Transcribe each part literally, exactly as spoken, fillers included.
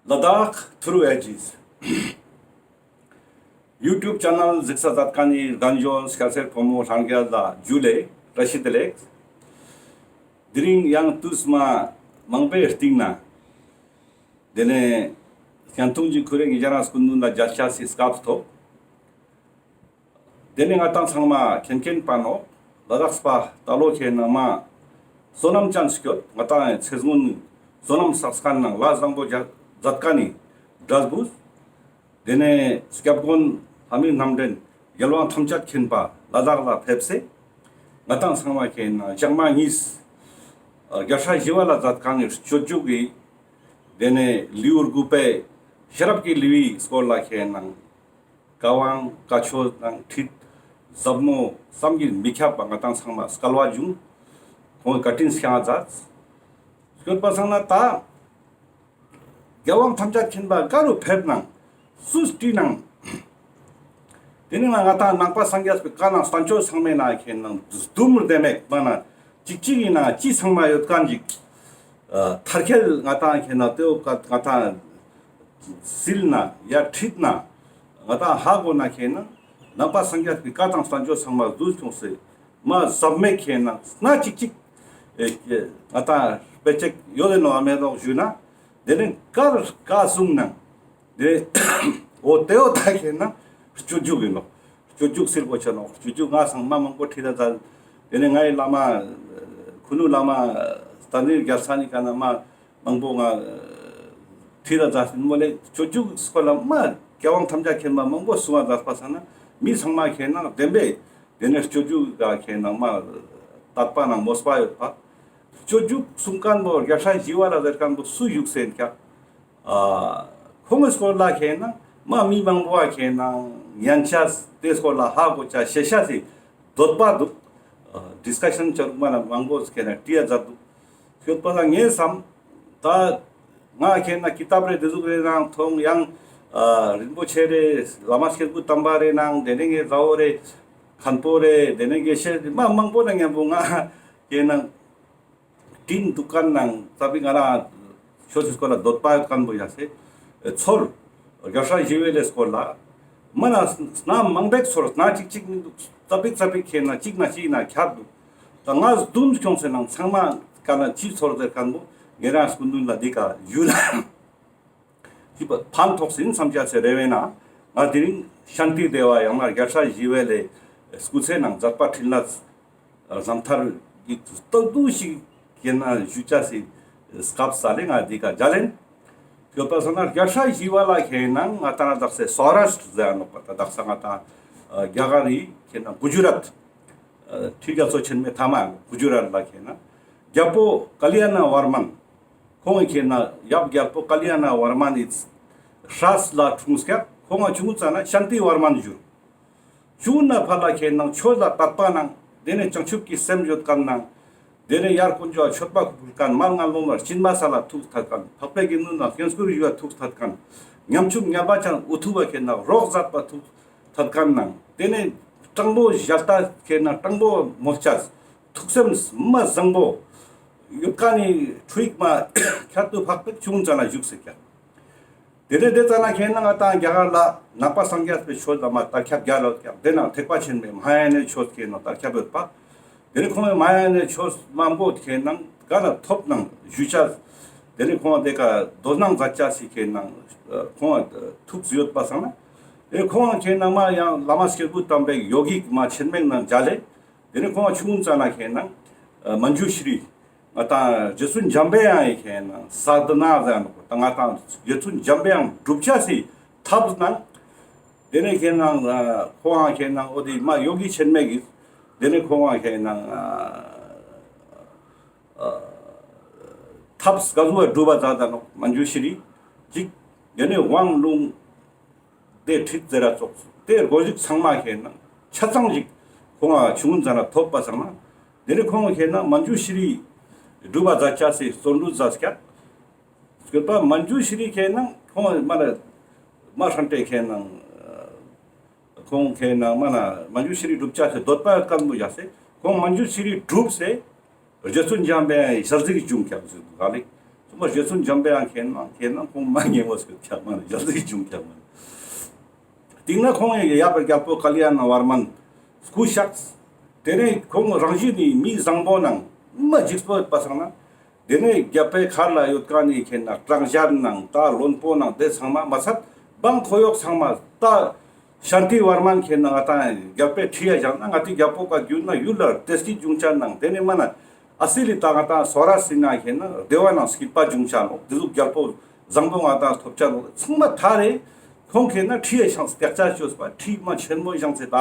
ལ་དྭགས་ཐུརུ་ཨེ་ཇིས་ཡུ་ཊུབ་ཆེ་ནལ་གཟིགས་ས་མཛད་མཁན་ནི་རྒན་གཞོན་སྐྱ་སེར་ཕོ་མོ་ལྷན་རྒྱས་ལ་ཇུ་ལེ་བཀྲ་ཤིས་བདེ་ལེགས། དེ་རིང་ཡང་དུས་མ་མང་པོའི་རྟིང་ན་དེ་ནས་སྙན་ཐུང་ཅིག་ཁུར་རེ་ཉེ་རང་སྐུ་མདུན་ལ་མཇལ་ཆ་སི་སྐབས་ཐོབ། དེ་ནས་ང་ཏང་ཚང་མ་མཁྱེན་མཁྱེན་པ་ནོག། ལ་དྭགས་པ་ད་ལོ་ཁེ་ནང་མ་བསོད་ནམས་ཅན་སྐྱོད། ང་ཏང་ཚེ་སྔོན་བསོད་ནམས་བསགས་མཁན་ནང་ལ་བཟང་པོ་མཛད་མཁན་ནི་འབྲས་བུ། དེ་ནས་སྐྱབས་མགོན་ལྷ་མིའི་རྣམ་འདྲེན་རྒྱལ་དབང་ཐམས་ཅད་མཁྱེན་པ་ལ་དྭགས་ལ་ཕེབས་སེ་ང་ཏང་ཚང་མ་ཁེ་ནང་ཞག་མ་གཉིས་རྒྱལ་སྲས་ཞི་བ་ལྷ་མཛད་མཁན་ནི་སྤྱོད་འཇུག་གི་དེ་ནས་ལེའུ་དགུ་པའི་ཤེས་རབ་ཀྱི་ལེའུའི་སྐོར་ལ་ཁེ་ནང་བཀའ་དབང་བཀའ་ཆོས་དང་ཁྲིད་ཟབ་མོ་བསམ་གྱིས་མི་ཁྱབ་པ་ང་ཏང་ཚང་མ་སྐལ་བ་བྱུང་། ཁོང་གི་བཀའ་དྲིན་བསྐྱངས་མཛད། སྐྱོད་པ་སང་ན་ད་རྒྱལ་དབང་ཐམས་ཅད་མཁྱེན་པ་ག་རུ་ཕེབས་ནང་སུས་བྲིས་ནང་། དེ་ནི་ང་ང་ཏང་ནང་པ་སངས་རྒྱས་པའི་བཀའ་ནང་བསྟན་བཅོས་ཚང་མའི་ནང་ཁེ་ནང་བསྡུམ་བསྡེ་མེད་མ་ན་གཅིག་གཅིག་ཡིན་ན་ཅི་ཚང་མ་ཡོད་མཁན་ཅིག་མཐར་ཁྱེལ་ང་ཏང་ཁེ་ནང་དེའོ་ང་ཏང་སིལ་ན་ཡ་ཁྲིད་ན་ང་ཏང་ཧ་གོ་ན་ཁེ་ནང་ནང་པ་སངས་རྒྱས་པའི་བཀའ་དང་བསྟན་བཅོས་ཚང་མ་བསྡུས་ཁྱོངས་སེ་མ་ཟབ་མེད་ཁེ་ནང་སྣ་གཅིག་གཅིག་ཨེ་ང་ཏང་དཔེ་ཆ་ཡོད་དེ་ནོ་ཨ་མེ་ལོག་ཞུས་ན་དེ་ནི་ཀར་ཀ་གསུང་ནང་དེ་འོ་དེའོ་ད་ཁེ་ནང་སྤྱོད་འཇུག་ཡིན་ནོ། སྤྱོད་འཇུག་ཟེར་གོ་ཆ་ནོ། སྤྱོད་འཇུག་ང་ཚང་མ་མང་པོ་ཁྲིད་ད་མཛད། དེ་ནས་ངའི་བླ་མ་ཁུ་ནུ་བླ་མ་རྟ་མགྲིན་རྒྱལ་མཚན་ནི་ཀ་ན་མ་མང་པོ་ང་ཁྲིད་ད་མཛད་ཟིན་མོ་ལེ། སྤྱོད་འཇུག་སྐོར་ལ་མ་རྒྱལ་དབང་ཐམས་ཅད་མཁྱེན་པ་མང་པོ་གསུང་བ་མཛད་པ་སང་ན་མི་ཚང་མ་ཁེ་ནང་བདེན་པས་དེ་ནས་སྤྱོད་འཇུག་ག་ཁེ་ནང་མ་དད་པ་ནང་མོས་པ་ཡོད་པ། སྤྱོད་འཇུག་གསུང་མཁན་པོ་རྒྱལ་སྲས་ཞི་བ་ལྷ་ཟེར་མཁན་པོ་སུ་བཞུགས་སེ་ཡིན་ཀྱག། ཨ་ཁོང་གི་སྐོར་ལ་ཁེ་ནང་མ་མི་མང་པོ་བ་ཁེ་ནང་ཉན་ཆ་དེ་སྐོར་ལ་ཧ་གོ་ཆ་ཤེས་ཆ་སི་འདོད་པ་འདུག། ཨ་ཌིས་ཀ་ཤན་བྱ་རུག་མ་ན་མང་པོ་ཁེ་ནང་དྲི་ཡ་མཛད་འདུག། ཡོད་པ་ལ་ངས་བསམ་ད་ང་ཁེ་ནང་ཀི་ཏབ་རེ་དེ་ཟུག་རེ་ནང་མཐོང་ཡང་ཨ་རིན་པོ་ཆེ་རེ་བླ་མ་སྐྱེས་བུ་དམ་པ་རེ་ནང་དེ་ནས་ངའི་ཟ་འོ་རེ་མཁན་པོ་རེ་དེ་ནས་དགེ་བཤེས་རེ་མ་མང་པོ་ན་མཉམ་པོ་ང་ཁེ་ནང་དྲིན་འདུག་མཁན་ནང་ཙ་པིག་ང་རང་ཆོས་སི་སྐོར་ལ་འདོད་པ་ཡོད་མཁན་པོ་ཡ་སེ་ཚོར། རྒྱལ་སྲས་ཞི་བའི་ལྷའི་སྐོར་ལ་མ་ན་སྣ་མང་པོ་ཚོར། སྣ་གཅིག་གཅིག་མི་འདུག། ཙ་པིག་ཙ་པིག་ཁེ་ནང་གཅིག་ན་གཅིག་ན་ཁྱབ་འདུག། ད་ང་བསྡུམས་ཁྱོངས་སེ་ནང་ཚང་མ་ཀ་ན་ཅི་ཚོར་ཟེར་མཁན་པོ་ངེད་རང་སྐུ་མདུན་ལ་འདི་ཀ་ཞུ་ལ། ཅི་ཕན་ཐོགས་ཡིན་བསམ་ཆ་སེ་རེ་བས་ན་ང་དེ་རིང་ཤཱནྟི་དེ་བ་ཡང་ན་རྒྱལ་སྲས་ཞི་བའི་ལྷའི་སྐུ་ཚེ་ནང་མཛད་པ་འཕྲིན་ལས་རྣམ་ཐར་གྱི་རྟོག་བསྡུས་ཤིག་ཡིན་ན་ཞུ་ཆ་སི་སྐབས་ས་ལེ་ང་འདི་ཀ་མཇལ་ལེན། ཡོད་པ་སང་ན་རྒྱལ་སྲས་ཞི་བ་ལྷ་ཁེ་ནང་ང་ཏང་དག་ས་སོ་རཱ་ཤྲ་ཟེར་ནོག་པ། ད་དག་ས་ང་ཏང་རྒྱ་གར་རི་ཁེ་ནང་གུ་ཇུ་རཱཏ་ཁྲི་རྒྱ་མཚོ་ཆེན་མོའི་མཐའ་མ་གུ་ཇུ་རཱཏ་ལ་ཁེ་ནང་རྒྱལ་པོ་ཀ་ལི་ཡ་ན་ཝར་མན། ཁོང་ངི་ཁེ་ནང་ཡབ་རྒྱལ་པོ་ཀ་ལི་ཡ་ན་ཝར་མན་ནི་སྲས་ལ་འཁྲུངས་ཀྱག། ཁོང་ང་ཆུང་ཙ་ན་ཤཱནྟི་ཝར་མན་ཞུ། ཆུང་ན་ཕ་ལ་ཁེ་ནང་ཆོས་ལ་དད་པ་ནང་དེ་ནས་བྱང་ཆུབ་ཀྱི་སེམས་ཡོད་མཁན་ནང་དེ་ནས་ཡར་དཀོན་མཆོག་མཆོད་པ་ཕུལ་མཁན། མར་ངན་སློང་ལ་སྦྱིན་པ་ས་ལ་ཐུགས་ཐད་མཁན། འཕགས་པའི་དགེ་འདུན་ལ་བསྙེན་བཀུར་ཞུ་བ་ཐུགས་ཐད་མཁན། ཉམ་ཆུང་ཉམ་པ་ཅན་འུ་ཐུག་པ་ཁེ་ནང་རོགས་མཛད་པ་ཐུགས་ཐད་མཁན་ནང་དེ་ནས་སྤྲང་པོ་ཞལ་ལྟ་ཁེ་ནང་སྤྲང་པོ་མོལ་ཆ་ཐུགས་སེམས་མ་བཟང་པོ་ཡོད་མཁན་ནི་ཕྲུ་གུ་མ་ཁྱད་དུ་འཕགས་པའི་ཆུང་ཙ་ན་བཞུགས་སེ་ཀྱག། དེ་ནས་དེ་ཙ་ན་ཁེ་ནང་ང་ཏང་རྒྱ་གར་ལ་ནང་པ་སངས་རྒྱས་པའི་ཆོས་ལ་མ་དར་ཁྱབ་རྒྱ་ལོ་ཀྱག། དེ་ནང་ཐེག་པ་ཆེན་པོའི་མ་ཧཱ་ཡ་ནའི་ཆོས་ཁེ་ནང་དར་ཁྱབ་ཡོད་པ། དེ་ནས་ཁོང་གི་མ་ཧཱ་ཡ་ནའི་ཆོས་མང་པོ་ཁེ་ནང་ག་ན་ཐོབ་ནང་ཞུ་ཆ། དེ་ནས་ཁོང་དེ་ཀ་དོ་སྣང་མཛད་ཆ་སི་ཁེ་ནང་ཁོང་ཐུགས་ཡོད་པ་སང་ན། དེ་ཁོང་ཁེ་ནང་མ་ཡང་བླ་མ་སྐྱེས་བུ་དམ་པའི་ཡོ་གི་མ་ཆེན་མོའི་ནང་མཇལ་ལེ། དེ་ནས་ཁོང་ཆུང་ཙ་ན་ཁེ་ནང་མཉྫུ་ཤྲི་ང་ཏང་རྗེ་བཙུན་འཇམ་པའི་དབྱངས་ཡི་ཁེ་ནང་སཱ་དྷ་ན་ཟེར་ནོག་པ། ད་ང་ཏང་རྗེ་བཙུན་འཇམ་པའི་དབྱངས་སྒྲུབ་ཆ་སི་ཐབས་ནང་དེ་ནས་ཁེ་ནང་ཁོང་ཁེ་ནང་འོ་དེ་མ་ཡོ་གི་ཆེན་མོ་གི་དེ་ནས་ཁོང་ཁེ་ནང་ཐབས་ག་ཟུག་སྒྲུབ་པ་མཛད་ད་ནོག་མཉྫུ་ཤྲི་ཅིག། དེ་ནས་དབང་ལུང་དེ་ཁྲིད་ཟེར་ར་ཙོགས་དེ་སྒོ་ཞིག་ཚང་མ་ཁེ་ནང་ཆ་ཚང་ཞིག་ཁོང་ང་ཆུང་ཙ་ན་ཐོབ་པ་སང་ན། དེ་ནས་ཁོང་ཁེ་ནང་མཉྫུ་ཤྲི་སྒྲུབ་པ་མཛད་ཆ་སི་བརྩོན་འགྲུས་མཛད་ཀྱག། སྐྱོད་པ་མཉྫུ་ཤྲི་ཁེ་ནང་ཁོང་མ་ལ་མ་ཧྲན་ཏེ་ཁེ་ནང་ཁོང་ཁེ་ནང་མ་ན་མཉྫུ་ཤྲི་སྒྲུབ་ཆ་སི་འདོད་པ་ཡོད་མཁན་པོ་ཡ་སེ་ཁོང་མཉྫུ་ཤྲི་སྒྲུབ་སེ། རྗེ་བཙུན་འཇམ་པའི་ཞལ་གཟིགས་བྱུང་ཀྱག་ཟེར་འདུག་ག་ལེ། མ་རྗེ་བཙུན་འཇམ་པའི་དབྱངས་མཁྱེན་ན་མཁྱེན་ན་ཁོང་མ་ཉེ་མོ་སྐྱོད་ཁྱག་མ་ནི་ཞལ་ལུས་བྱུང་ཁྱག་མ་ནི། དེ་ན་ཁོང་ཡབ་རྒྱལ་པོ་ཀ་ལི་ཡ་ན་ཝར་མན་སྐུ་གཤེགས། དེ་ནས་ཁོང་རང་བཞིན་ནི་མི་བཟང་པོ་ནང་མ་འཇིགས་པོ་ཡོད་པ་སང་ན། དེ་ནས་རྒྱལ་པོའི་མཁར་ལ་ཡོད་མཁན་ནི་མཁྱེན་ན་ཀྲང་ཞར་ནང་ད་བློན་པོ་ནང་དེ་ཚང་མ་མ་ཚད་འབངས་འཁོར་གཡོག་ཚང་མ་ད་ཤཱནྟི་ཝར་མན་མཁྱེན་ན་ང་ཏང་རྒྱལ་པོའི་ཁྲི་ཡ་བཞེངས་ན་ང་ཏི་རྒྱལ་པོ་ཀ་རྒྱུད་ན་ཡུལ་ལ་བདེ་སྐྱིད་འབྱུང་ཆ་ནང་དེ་ནས་མ་ན་ཨ་སི་ལི་ད་ང་ཏང་སོ་ར་སི་ན་མཁྱེན་ན་བདེ་བ་ནང་སྐྱིད་པ་འབྱུང་ཆ་ནོག། དེ་ཟུག་རྒྱལ་པོ་བཟང་པོ་ང་ཏང་ཐོབ་ཆ་ནོག། ཚང་མ་ཐ་རེ་ཁོང་མཁྱེན་ན་ཁྲི་ཡ་བཞེངས་སྟེགས་ཆ་བཅོས་པ་ཁྲི་མ་ཆེན་མོ་བཞེངས་སེ་ད་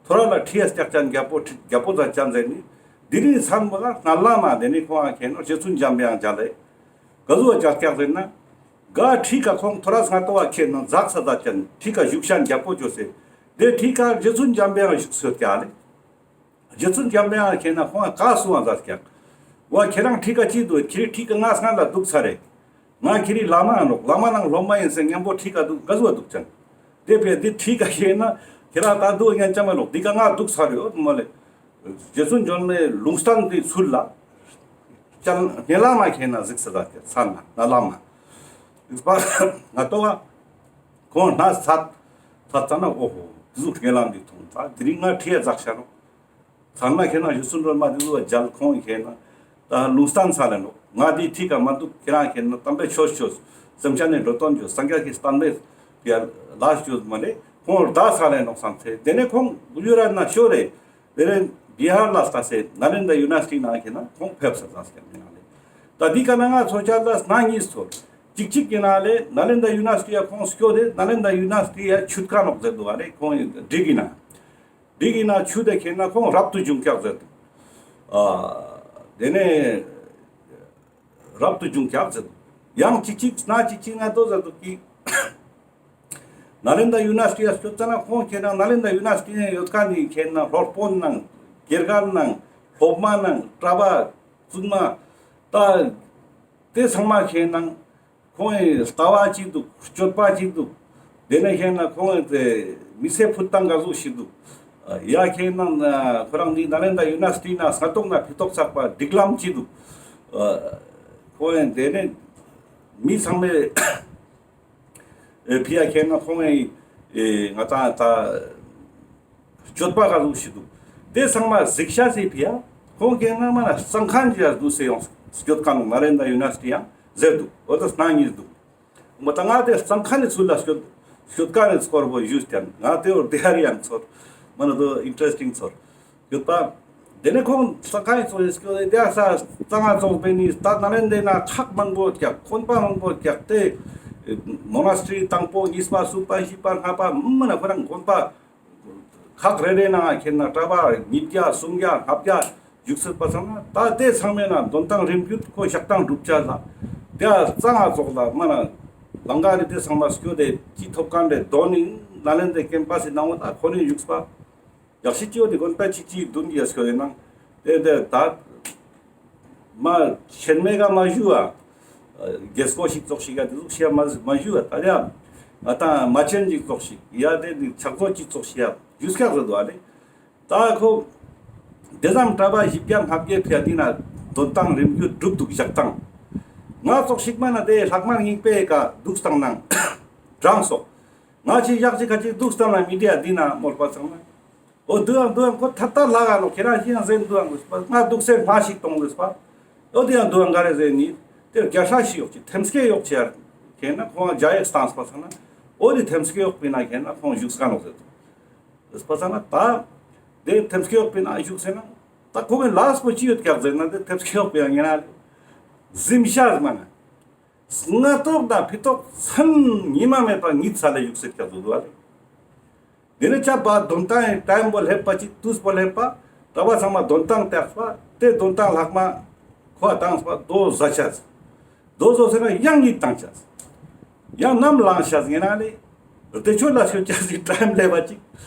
ཐོ་ར་ལ་ཁྲི་ཡ་སྟེགས་ཅན་རྒྱལ་པོ་ཁྲི་རྒྱལ་པོ་ཛ་ཅན་ཟེར་ནི། དེ་རིང་མཚན་པོ་ལ་སྔ་ལ་མ་དེ་ནི་ཁོང་ང་མཁྱེན་ན་རྗེ་བཙུན་འཇམ་པའི་དབྱངས་མཇལ་ལེ། ག་ཟུག་བ་མཇལ་སྐྱག་ཟེར་ན། ག་ཁྲི་ཀ་ཁོང་ཐོ་ར་སྔ་ཏོ་བ་མཁྱེན་ན་ཛག་ས་ཛ་ཅན་ཁྲི་ཀ་བཞུགས་ཤན་རྒྱལ་པོ་བཅོས་སེ། དེ་ཁྲི་ཀ་རྗེ་བཙུན་འཇམ་པའི་དབྱངས་བཞུགས་སོད་ཀྱག་ལེ། རྗེ་བཙུན་འཇམ་པའི་དབྱངས་མཁྱེན་ན་ཁོང་ང་ག་གསུང་བ་ཛ་སྐྱག། བ་ཁྱེད་རང་ཁྲི་ཀ་ཅི་འདུག་ཁྱེད་ཁྲི་ཀ་ང་སྔ་ལ་འདུག་ས་རེད། ང་ཁྱེད་རི་བླ་མ་ནོག། བླ་མ་ནང་སློབ་མ་ཡིན་ཟེར་མཉམ་པོ་ཁྲི་ཀ་འདུག་ག་ཟུག་འདུག་ཅན། དེ་ཕེ་དེ་ཁྲི་ཀ་ཤེས་ན་ཁྱེད་རང་ད་འདུག་ཡང་ཅང་མེད་ནོག། འདི་ཀ་ང་འདུག་ས་རེད་འོ་མ་ལེ། རྗེ་བཙུན་འཇམ་པའི་ལུང་བསྟན་དེ་ཚུལ་ལ། ཅང་ཉེ་ལ་མ་ཁྱེད་ན་གཟིགས་ས་ད་ཁྱེད་ས་ན་ན་ལ་མ། གཟིགས་པ་ང་ཏོ་བ། ཁོང་ན་ཚད་ཚད་ཚ་ན་འོ་ཧོ་དེ་ཟུག་ཉེ་ལམ་འདི་མཐོང་ད་དེ་རིང་ང་ཁྲི་ཡ་ཛག་ཤ་ནོག། ཚང་མ་ཁྱེད་ན་ཞུ་སུན་རོལ་མ་དེ་ཚོ་མཇལ་ཁོང་ཁྱེད་ན་ད་ལུང་སྟན་ས་ལེ་ནོ། ང་དེ་ཁྲི་ཀ་མ་འདུག། ཁྱེད་རང་ཁྱེད་ན་དམ་པའི་ཆོས་ཆོས་སེམས་ཅན་ནི་འགྲོ་དོན་ཆོས་སངས་རྒྱས་ཀྱི་བསྟན་པའི་ཡ་ལ་ཆོས་མ་ལེ་ཁོང་ད་ས་ལེ་ནོ་བསམ་ཚེ་དེ་ནས་ཁོང་གུ་ཡུ་ར་ན་ཤོ་རེ་དེ་ནས་བི་ཧར་ལ་ལྟ་སེ་ནཱ་ལེནྡྲ་ཡུ་ནི་ཝར་སི་ཊི་ནང་ཁྱེད་ན་ཁོང་ཕེབས་ས་ས་སྐྱ་མི་ན་ལེ། ད་དེ་ཀ་ན་ང་ཚོ་ཆ་ལ་སྣ་གཉིས་ཚོ་གཅིག་གཅིག་ཡིན་ན་ལེ་ནཱ་ལེནྡྲ་ཡུ་ནི་ཝར་སི་ཊི་ཡ་ཁོང་སྐྱོད་དེ་ནཱ་ལེནྡྲ་ཡུ་ནི་ཝར་སི་ཊི་ཡ་ཆུད་ཀ་ནོག་ཟེར་འདུག་ཨ་ལེ་ཁོང་འགྲིག་ཡིན་ན། འགྲིག་ཡིན་ན་ཆུ་དེ་ཁྱེར་ན་ཁོང་རབ་ཏུ་བྱུང་ཀྱག་ཟེར་འདུག། ཨ། དེ་ནས་རབ་ཏུ་བྱུང་ཀྱག་ཟེར་འདུག། ཡང་གཅིག་གཅིག་ན་གཅིག་གཅིག་ན་དོ་ཟེར་འདུག་གི། ནཱ་ལེནྡྲ་ཡུ་ནི་ཝར་སི་ཊི་ཡ་སྐྱོད་ཙ་ན་ཁོང་ཁྱེར་ན་ནཱ་ལེནྡྲ་ཡུ་ནི་ཝར་སི་ཊི་ནས་ཡོད་མཁན་ནི་ཁྱེར་ན་སློབ་དཔོན་ནང་དགེ་རྒན་ནང་སློབ་མ་ནང་གྲྭ་པ་བཙུན་མ་ད་དེ་ཚང་མ་ཁྱེར་ན། ཁོང་ངི་ལྟ་བ་ཅིག་འདུག། སྤྱོད་པ་ཅིག་འདུག། དེ་ནས་ཁྱེད་ན་ཁོང་ངི་དེ་མི་ཚེ་ཕུད་སྟངས་ག་ཟུག་ཞིག་འདུག། ཡ་ཁྱེད་ན་ཁོ་རང་འདི་ནཱ་ལེནྡྲ་ཡུ་ནི་ཝར་སི་ཊི་ན་སྔ་ཏོག་ན་ཕི་ཏོག་ཚགས་པ་སྒྲིག་ལམ་ཅིག་འདུག། ཁོང་ངི་དེ་ནས་མི་ཚང་མས་ཕི་ཡ་ཁྱེད་ན་ཁོང་ངི་ང་ཏང་ད། སྤྱོད་པ་ག་ཟུག་ཞིག་འདུག། དེ་ཚང་མ་གཟིགས་ཤ་ཟེར་ཕི་ཡ། ཁོང་གི་ནང་མ་ན་གཙང་ཁང་ཅིག་ཡ་འདུག་ཟེར་ཡོང་སྐྱོད་ཀ་ནོག་ནཱ་ལེནྡྲ་ཡུ་ནི་ཝར་སི་ཊི་ཡང་ཟེར་འདུག། འོ་ད་སྣ་གཉིས་འདུག། མ་ད་ང་དེ་གཙང་ཁང་ནི་ཚུལ་ལ་སྐྱོད་སྐྱོད་ཀ་ནི་སྐོར་བོ་ཞུས་ཀྱང་ང་དེ་བོ་དེ་ཧ་རི་ཡང་ཚོར། མ་ན་དོ་ཨིན་ཊ་རེ་སི་ཊིང་ཚོར། ཡོད་པ། དེ་ནས་ཁོང་གཙང་ཁང་ཚོ་ཡི་སྐྱོད་དེ་ས་གཙང་ང་ཚོགས་པའི་ནི་ད་ནཱ་ལེནྡྲའི་ན་ཁག་མང་པོ་ཀྱག་དགོན་པ་མང་པོ་ཀྱག་དེ་མོ་ནས་ཊི་རི་དང་པོ་གཉིས་པ་གསུམ་པ་བཞི་པ་ལྔ་པ་མ་ན་ཁོ་རང་དགོན་པ། ཁག་རེ་རེ་ནང་ཁྱེར་ན་གྲྭ་པ་ཉིས་བརྒྱ་སུམ་བརྒྱ་ལྔ་བརྒྱ་བཞུགས་སྲིད་པ་ཚང་ན་ད་དེ་ཚང་མའི་ནང་དོན་ཐང་རིམ་བརྒྱུད་ཁོ་ཞག་དང་སྒྲུབ་བྱ་ལ་དེ་གཙང་ང་ཚོགས་ལ་མ་ན་ལང་ཀ་རི་དེ་ཚང་མ་སྐྱོད་དེ་ཅི་ཐོབ་མཁན་རེ་དོན་ནི་ནཱ་ལེནྡྲའི་ཀེམ་པ་སི་ནང་བ་ད་ཁོ་ནི་བཞུགས་པ་ཡག་ཤི་ཅི་ཡོད་དེ་དགོན་པ་ཅིག་ཅིག་བདུན་གྱི་སྐྱོད་དེ་ནང་དེ་དེ་ད། མ་ཆེན་མེ་ག་མ་ཞུ་བ། རྒྱལ་སྐོར་ཞིག་ཙོགས་ཤིག་ག་དེ་ཟུག་ཤེས་མ་མ་ཞུ་བ་ད་ཡ། ང་ཏང་མ་ཆེན་ཞིག་ཙོགས་ཤིག་ཡ་དེ་ནི་ཕྱག་ཚོགས་ཅིག་ཙོགས་ཤིག་ཡ་ཞུ་སྐྱག་ཟེར་འདུག་ཨ་ལེ། ད་ཁོ་དེ་ཙམ་གྲྭ་པ་བཞི་བརྒྱ་ལྔ་བརྒྱའི་ཕི་ཡ་དེ་ན་དོན་ཐང་རིམ་བརྒྱུད་སྒྲུབ་འདུག་ཞག་དང་། ང་ཙོགས་ཤིག་མ་ན་དེ་ལྷག་མ་རྙིང་པའི་ཀ་འདུག་སྟངས་ནང་དྲངས་སོ། ང་ཅི་ཞག་ཅི་ཁ་ཅིག་འདུག་སྟངས་ན་མི་དེ་ཡ་དེ་ན་མོལ་པ་ཚང་ན། འོ་དུ་ཡང་དུ་ཡང་ཁོ་ཐ་ཐ་ལ་ག་ནོ་ཁྱེད་རང་ཤི་ཡང་ཟེར་དུ་ཡང་ལུས་པ་ང་འདུག་སེ་མ་ཞིག་གཏོང་ལུས་པ། འོ་དུ་ཡང་དུ་ཡང་ག་རེ་ཟེར་ནི་དེ་རྒྱལ་ས་ཞིག་ཡོག་ཅིག་ཐེམ་སྐས་ཡོག་ཅིག་ཡར་ཁྱེད་ན་ཁོང་རྒྱ་ཡིག་སྟངས་པ་ཚང་ན་འོ་དེ་ཐེམ་སྐས་ཡོག་པི་ན་ཁྱེད་ན་ཁོང་བཞུགས་ས་ནོ་ཟེར་དུ་ལུས་པ་ཚང་ན་ད་དེ་ཐེམ་སྐས་ཡོག་པི་ན་བཞུགས་ཟེར་ན་ད་ཁོང་གི་ལས་པོ་ཅི་ཡོད་ཀྱག་ཟེར་ན་དེ་ཐེམ་སྐས་ཡོག་པི་ཡང་ཉེ་ན་ཟིམ་ཤ་ཟེར་མ་ན། སྔ་ཏོག་དང་ཕི་ཏོག་མཚན་ཉི་མ་མེད་པ་ཉིད་ས་ལ་བཞུགས་སེ་ཀྱག་ཟེར་འདུག་ཨ་ལེ། དེ་ནས་ཆ་པ་དོན་ཐང་ཡི་ཊའིམ་པོ་ལེབ་པ་ཅིག་དུས་པོ་ལེབ་པ་གྲྭ་པ་ཚང་མ་དོན་ཐང་བཏགས་པ་དེ་དོན་ཐང་ལྷག་མ་ཁོ་བཏངས་པ་དོ་ཟ་ཆས། དོ་ཟོ་ཟེར་ན་ཡང་ཉིད་བཏང་ཆས། ཡང་ནམ་ལངས་ཆས་ངེ་ན་ལེ། བདེ་མཆོག་ལ་སྐྱོད་ཆས་སི་ཊའིམ་ལེབ་པ་ཅིག་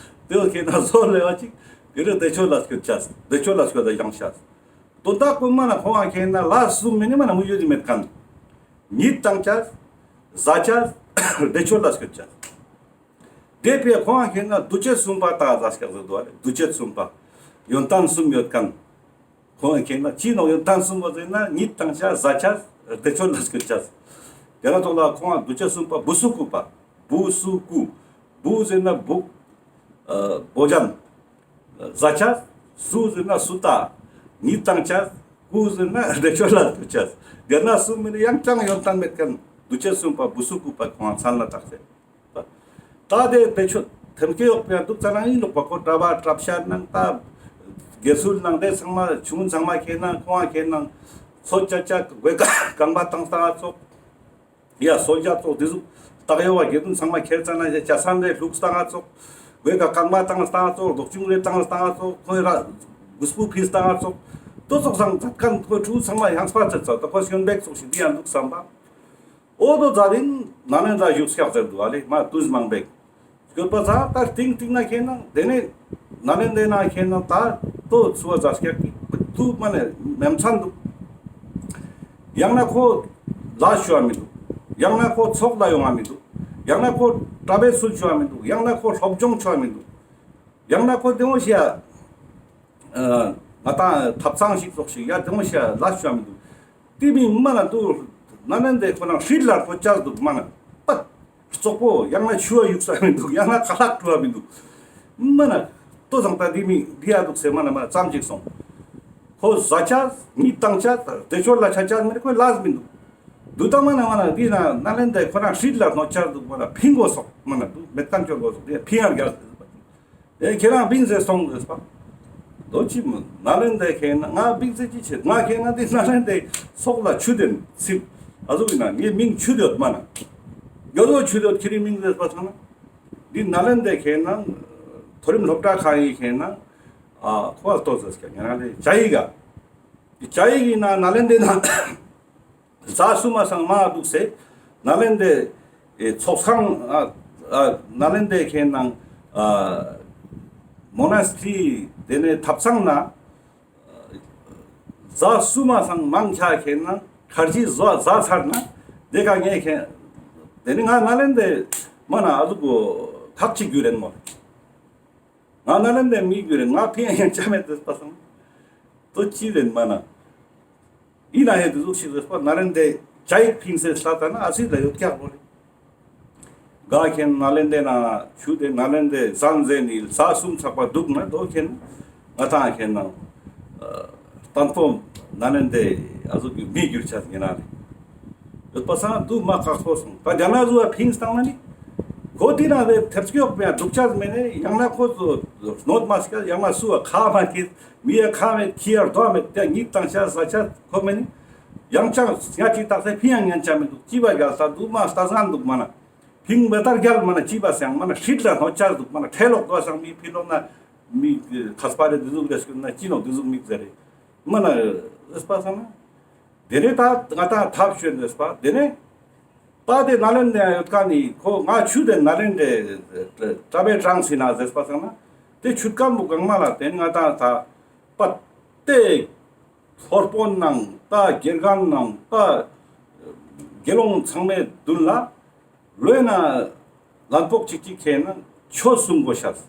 དེ་བོ་ཁྱེད་ན་ཟོ་ལེབ་པ་ཅིག་དེ་རུ་བདེ་མཆོག་ལ་སྐྱོད་ཆས་བདེ་མཆོག་ལ་སྐྱོད་ད་ཡང་ཆས། དོན་དག་ཀུན་མ་ན་ཁོང་ང་ཁྱེད་ན་ལ་གསུམ་མི་ནི་མ་ན་མུ་ཡུ་དི་མེད་ཁན། ཉིད་བཏང་ཆས། ཟ་ཆས། བདེ་མཆོག་ལ་སྐྱོད་ཆས། དེ་ཕི་ཁོང་ང་ཁྱེད་ན་འདུ་བྱེད་གསུམ་པ་ད་ཟ་སྐྱག་ཟེར་འདུག་ཨ་ལེ། འདུ་བྱེད་གསུམ་པ། ཡོན་ཏན་གསུམ་ཡོད་ཁན། ཁོང་ང་ཁྱེད་ན་ཅི་ནོག་ཡོན་ཏན་གསུམ་པ་ཟེར་ན་ཉིད་བཏང་ཆས་ཟ་ཆས་ བདེ་མཆོག་ལ་སྐྱོད་ཅེས། དེ་ན་ཙོགས་ལ་ཁོང་ང་བདུད་རྩི་གསུམ་པ་བུ་སུ་ཀུ་པ། བུ་སུ་ཀུ། བུ་ཟེར་ན་བུ། ཨ་བོ་ཇན་ཟ་ཅེས། སུ་ཟེར་ན་སུ་ཏ། ཉིད་བཏང་ཅེས། ཀུ་ཟེར་ན་བདེ་མཆོག་ལ་སྐྱོད་ཅེས། དེ་ན་གསུམ་མི་ནི་ཡང་ཅང་ཡོན་ཏན་མེད་མཁན་བདུད་རྩི་གསུམ་པ་བུ་སུ་ཀུ་པ་ཁོང་ང་མཚན་ལ་བཏགས་ཏེ། ད་དེ་བེད་སྤྱོད་ཐེམ་སྐས་ཡོག་པའི་འདུག་ཙ་ན་ཡིན་ལོག་པ་ཁོ་གྲྭ་པ་གྲྭ་ཤག་ནང་ད་དགེ་ཚུལ་ནང་དེ་ཚང་མ་ཆུང་ཚང་མ་ཁེ་ནང་ཁོང་ཁེ་ནང་ཚོ་ཅ་ཅ་གོས་ཀ་རྐང་པ་བཏང་སྟངས་ཙོགས། ཡ་སོ་ཅ་ཙོགས་དེ་ཟུག་བཏགས་ཡོད་པ་དགེ་འདུན་ཚང་མ་ཁྱེར་ཙ་ན་ཡ་ཅ་སན་རེ་ལུགས་སྟངས་ཙོགས། གོས་ཀ་རྐང་པ་བཏང་སྟངས་ཙོགས་ལྡོག་ཅུང་རེ་བཏང་སྟངས་ཙོགས་ཁོས་ར་གུས་པོ་ཕིས་སྟངས་ཙོགས། དོ་ཙོགས་སང་མཛད་མཁན་ཁོ་ཕྲུ་གུ་ཚང་མ་ཡང་སྤར་ཚེ་ཙོགས་ད་ཁོ་སྐྱོན་འབེག་ཙོགས་ཤིག་དེ་ཡང་འདུག་བསམ་པ། འོ་དོ་ཛ་དིན་ནཱ་ལེནྡྲ་བཞུགས་སྐྱག་ཟེར་འདུག་ཨ་ལེ་མ་དུས་མང་པོ་སྐྱོད་པ་ཚ་ད་ཏིང་ཏིང་ན་ཁེ་ན་དེ་ནས་ནཱ་ལེནྡྲའི་ནང་ཁེ་ན་ད་དོ་ཚུ་བ་ཛ་སྐྱག་གི་དུ་མ་ནས་མེ་མཚན་འདུག། ཡང་ན་ཁོ་ལ་ཞུ་བ་མི་འདུག། ཡང་ན་ཁོ་ཚོགས་ལ་ཡོང་བ་མི་འདུག། ཡང་ན་ཁོ་གྲྭ་པའི་ཚུལ་ཞུ་བ་མི་འདུག། ཡང་ན་ཁོ་སློབ་སྦྱོང་ཞུ་བ་མི་འདུག། ཡང་ན་ཁོ་དེ་འོ་ཞིག་ཡ། ཨ་ང་ཏང་ཐབ་ཚང་ཞིག་ཙོགས་ཤིག་ཡ་དེ་མོ་ཞིག་ལ་ཞུ་མི་འདུག། དེ་མིན་མ་ན་དུ་ནཱ་ལེནྡྲའི་ཁོ་རང་ཧྲིལ་ལ་ཁོ་ཅག་འདུག་མ་ན་པད་ཙོག་པོ་ཡང་ན་ཆུ་བ་ཡུག་ས་མི་འདུག། ཡང་ན་ཁ་ལག་བཀྲུ་བ་མི་འདུག། མ་ན་ཏོ་ཚང་ད་དེ་མིན་དེ་ཡ་འདུག་ཟེར་མ་ན་མ་ཙམ་ཅིག་སོང་། ཁོ་ཟ་ཅག་མི་བཏང་ཅག་དེ་ཆོར་ལ་ཆ་ཅག་མི་ཁོ་ལ་མི་འདུག། དུ་ད་མ་ན་མ་ན་དེ་ན་ནཱ་ལེནྡྲའི་ཁོ་རང་ཧྲིལ་ལ་ནོ་ཅག་འདུག་མ་ན་ཕིང་གོ་སོག་མ་ན་འདུག་མེད་ཀན་ཅོ་གོ་སོག་དེ་ཕིང་ཡང་རྒྱལ། དེ་ཁྱེད་རང་བིང་ཟེར་སོང་ཟེར་པ། དོ་ཅི་མོ་ནཱ་ལེནྡྲའི་ཁེ་ན་ང་བིང་ཟེར་ཅི་ཆེ་ང་ཁེ་ན་དེ་ནཱ་ལེནྡྲའི་ཚོགས་ལ་ཆུ་དེན་ཚིག་ཨ་ཟུག་ཡིན་ན་ངའི་མིང་ཆུ་དོད་མ་ན། ཡོད་ཡོད་ཆུ་དོད་ཁྱེད་རིང་མིང་ཟེར་པ་ཚང་ན། འདི་ནཱ་ལེནྡྲའི་ཁེ་ན་མཐོ་རིམ་སློབ་གྲྭ་ཁང་ཡི་ཁེ་ན་ཨ་ཁོ་ལ་ཏོ་ཟེར་སྐྱ་ང་ལེ་ཅ་ཡི་ག། ཅ་ཡི་གི་ན་ནཱ་ལེནྡྲའི་ན། ཟླ་གསུམ་མ་སང་མ་འདུག་སེ་ནཱ་ལེནྡྲའི་ཚོགས་ཁང་ཨ་ཨ་ནཱ་ལེནྡྲའི་ཁེ་ནང་ཨ་མོ་ན་སི་ཊི་རི་དེ་ནས་ཐབ་ཚང་ན་ཟླ་གསུམ་མ་སང་མང་ཆ་ཁེ་ནང་ཁར་ཇི་ཟ་ཟ་ཚར་ན་དེ་ཀ་ངས་ཁེ་དེ་ནི་ང་ནཱ་ལེནྡྲའི་མ་ན་ཨ་ཟུག་གོ་ཁག་ཅིག་རྒྱུ་རེན་མོ། ང་ནཱ་ལེནྡྲའི་མི་རྒྱུ་རེད། ང་ཕིང་ཡང་ཡང་ཆ་མེད་དེ་པ་སང་། དོ་ཅི་རེད་མ་ན། ཡིན་ན་ཧེ་དེ་ཟུག་ཤིག་རེད་པ་ནཱ་ལེནྡྲའི་ཅ་ཡིག་ཕིང་སེ་སླ་ད་ན་ཨ་སི་ལ་ཡོད་ཀྱག་པོ་རེད། ག་ཁེན་ནཱ་ལེནྡྲའི་ན་ཆུ་དེ་ནཱ་ལེནྡྲའི་ཟན་ཟེ་ནི་ས་གསུམ་ཚག་པ་འདུག་ན་དོ་ཁེན་ང་ཏང་ཁེན་ན་ཏན་པོ་ནཱ་ལེནྡྲའི་ཨ་ཟུག་གི་མི་རྒྱུ་ཆ་ཡིན་ན་རེད། ཡོད་པ་སང་དུ་མ་ཁག་པོ་སོང་། ད་རྒྱ་ནག་ཟུ་བ་ཕིང་སྟངས་ན་ནི། ཁོ་དེ་ན་དེ་ཐེབས་སྐྱོག་པའི་འདུག་ཆ་མེད་ནས་ཡང་ན་ཁོ་ཚོ་སྣོད་མ་སྐྱ་ཡང་ན་སུ་བ་ཁ་མ་སྐྱེད་མི་ཡ་ཁ་མེད་ཁི་ཡར་རྡོ་མེད་དེ་གཉིད་བཏང་ཤ་ཟ་ཆ་ཁོ་མེད་ནི། ཡང་ཅང་སྔ་ཅིག་བཏགས་སེ་ཕི་ཡང་ཉན་ཆ་མི་འདུག་ཅི་བ་རྒྱལ་ས་འདུག་མ་ལྟ་ཟན་འདུག་མ་ན། ཕིང་བེ་ཏར་རྒྱལ་མ་ན་ཅི་བ་སང་མ་ན་ཧྲིད་ལ་སྣོད་ཆ་འདུག་མ་ན་ཁྲེ་ལོག་དོ་སང་མི་ཕི་ལོག་ན་མི་ཁ་སྤ་རེ་དེ་ཟུག་རེ་སྐྱོན་ན་ཅི་ནོ་དེ་ཟུག་མིག་ཟེར་རེ་མ་ན་ཨེ་སྤ་སང་ན། དེ་ནས་ད་ང་ཏང་ཐབས་ཤོད་འདོད་པ། དེ་ནས་ད་དེ་ནཱ་ལེནྡྲ་ཡོད་ཀ་ནི་ཁོ་ང་ཆུ་དེ་ནཱ་ལེནྡྲའི་གྲྭ་པའི་གྲངས་སི་ན་ཟེར་པ་སང་ན་དེ་ཆུ་སྐམ་པོ་གང་མ་ལ་དེ་ང་ཏང་ད་པ་དེ་ཧོར་པོ་ནང་ད་དགེ་རྒན་ནང་ད་དགེ་སློང་ཚང་མའི་མདུན་ལ་ལོས་ན་ལན་ཕོག་ཅིག་ཅིག་ཁེན་ན་ཆོས་གསུང་དགོས་ཤག།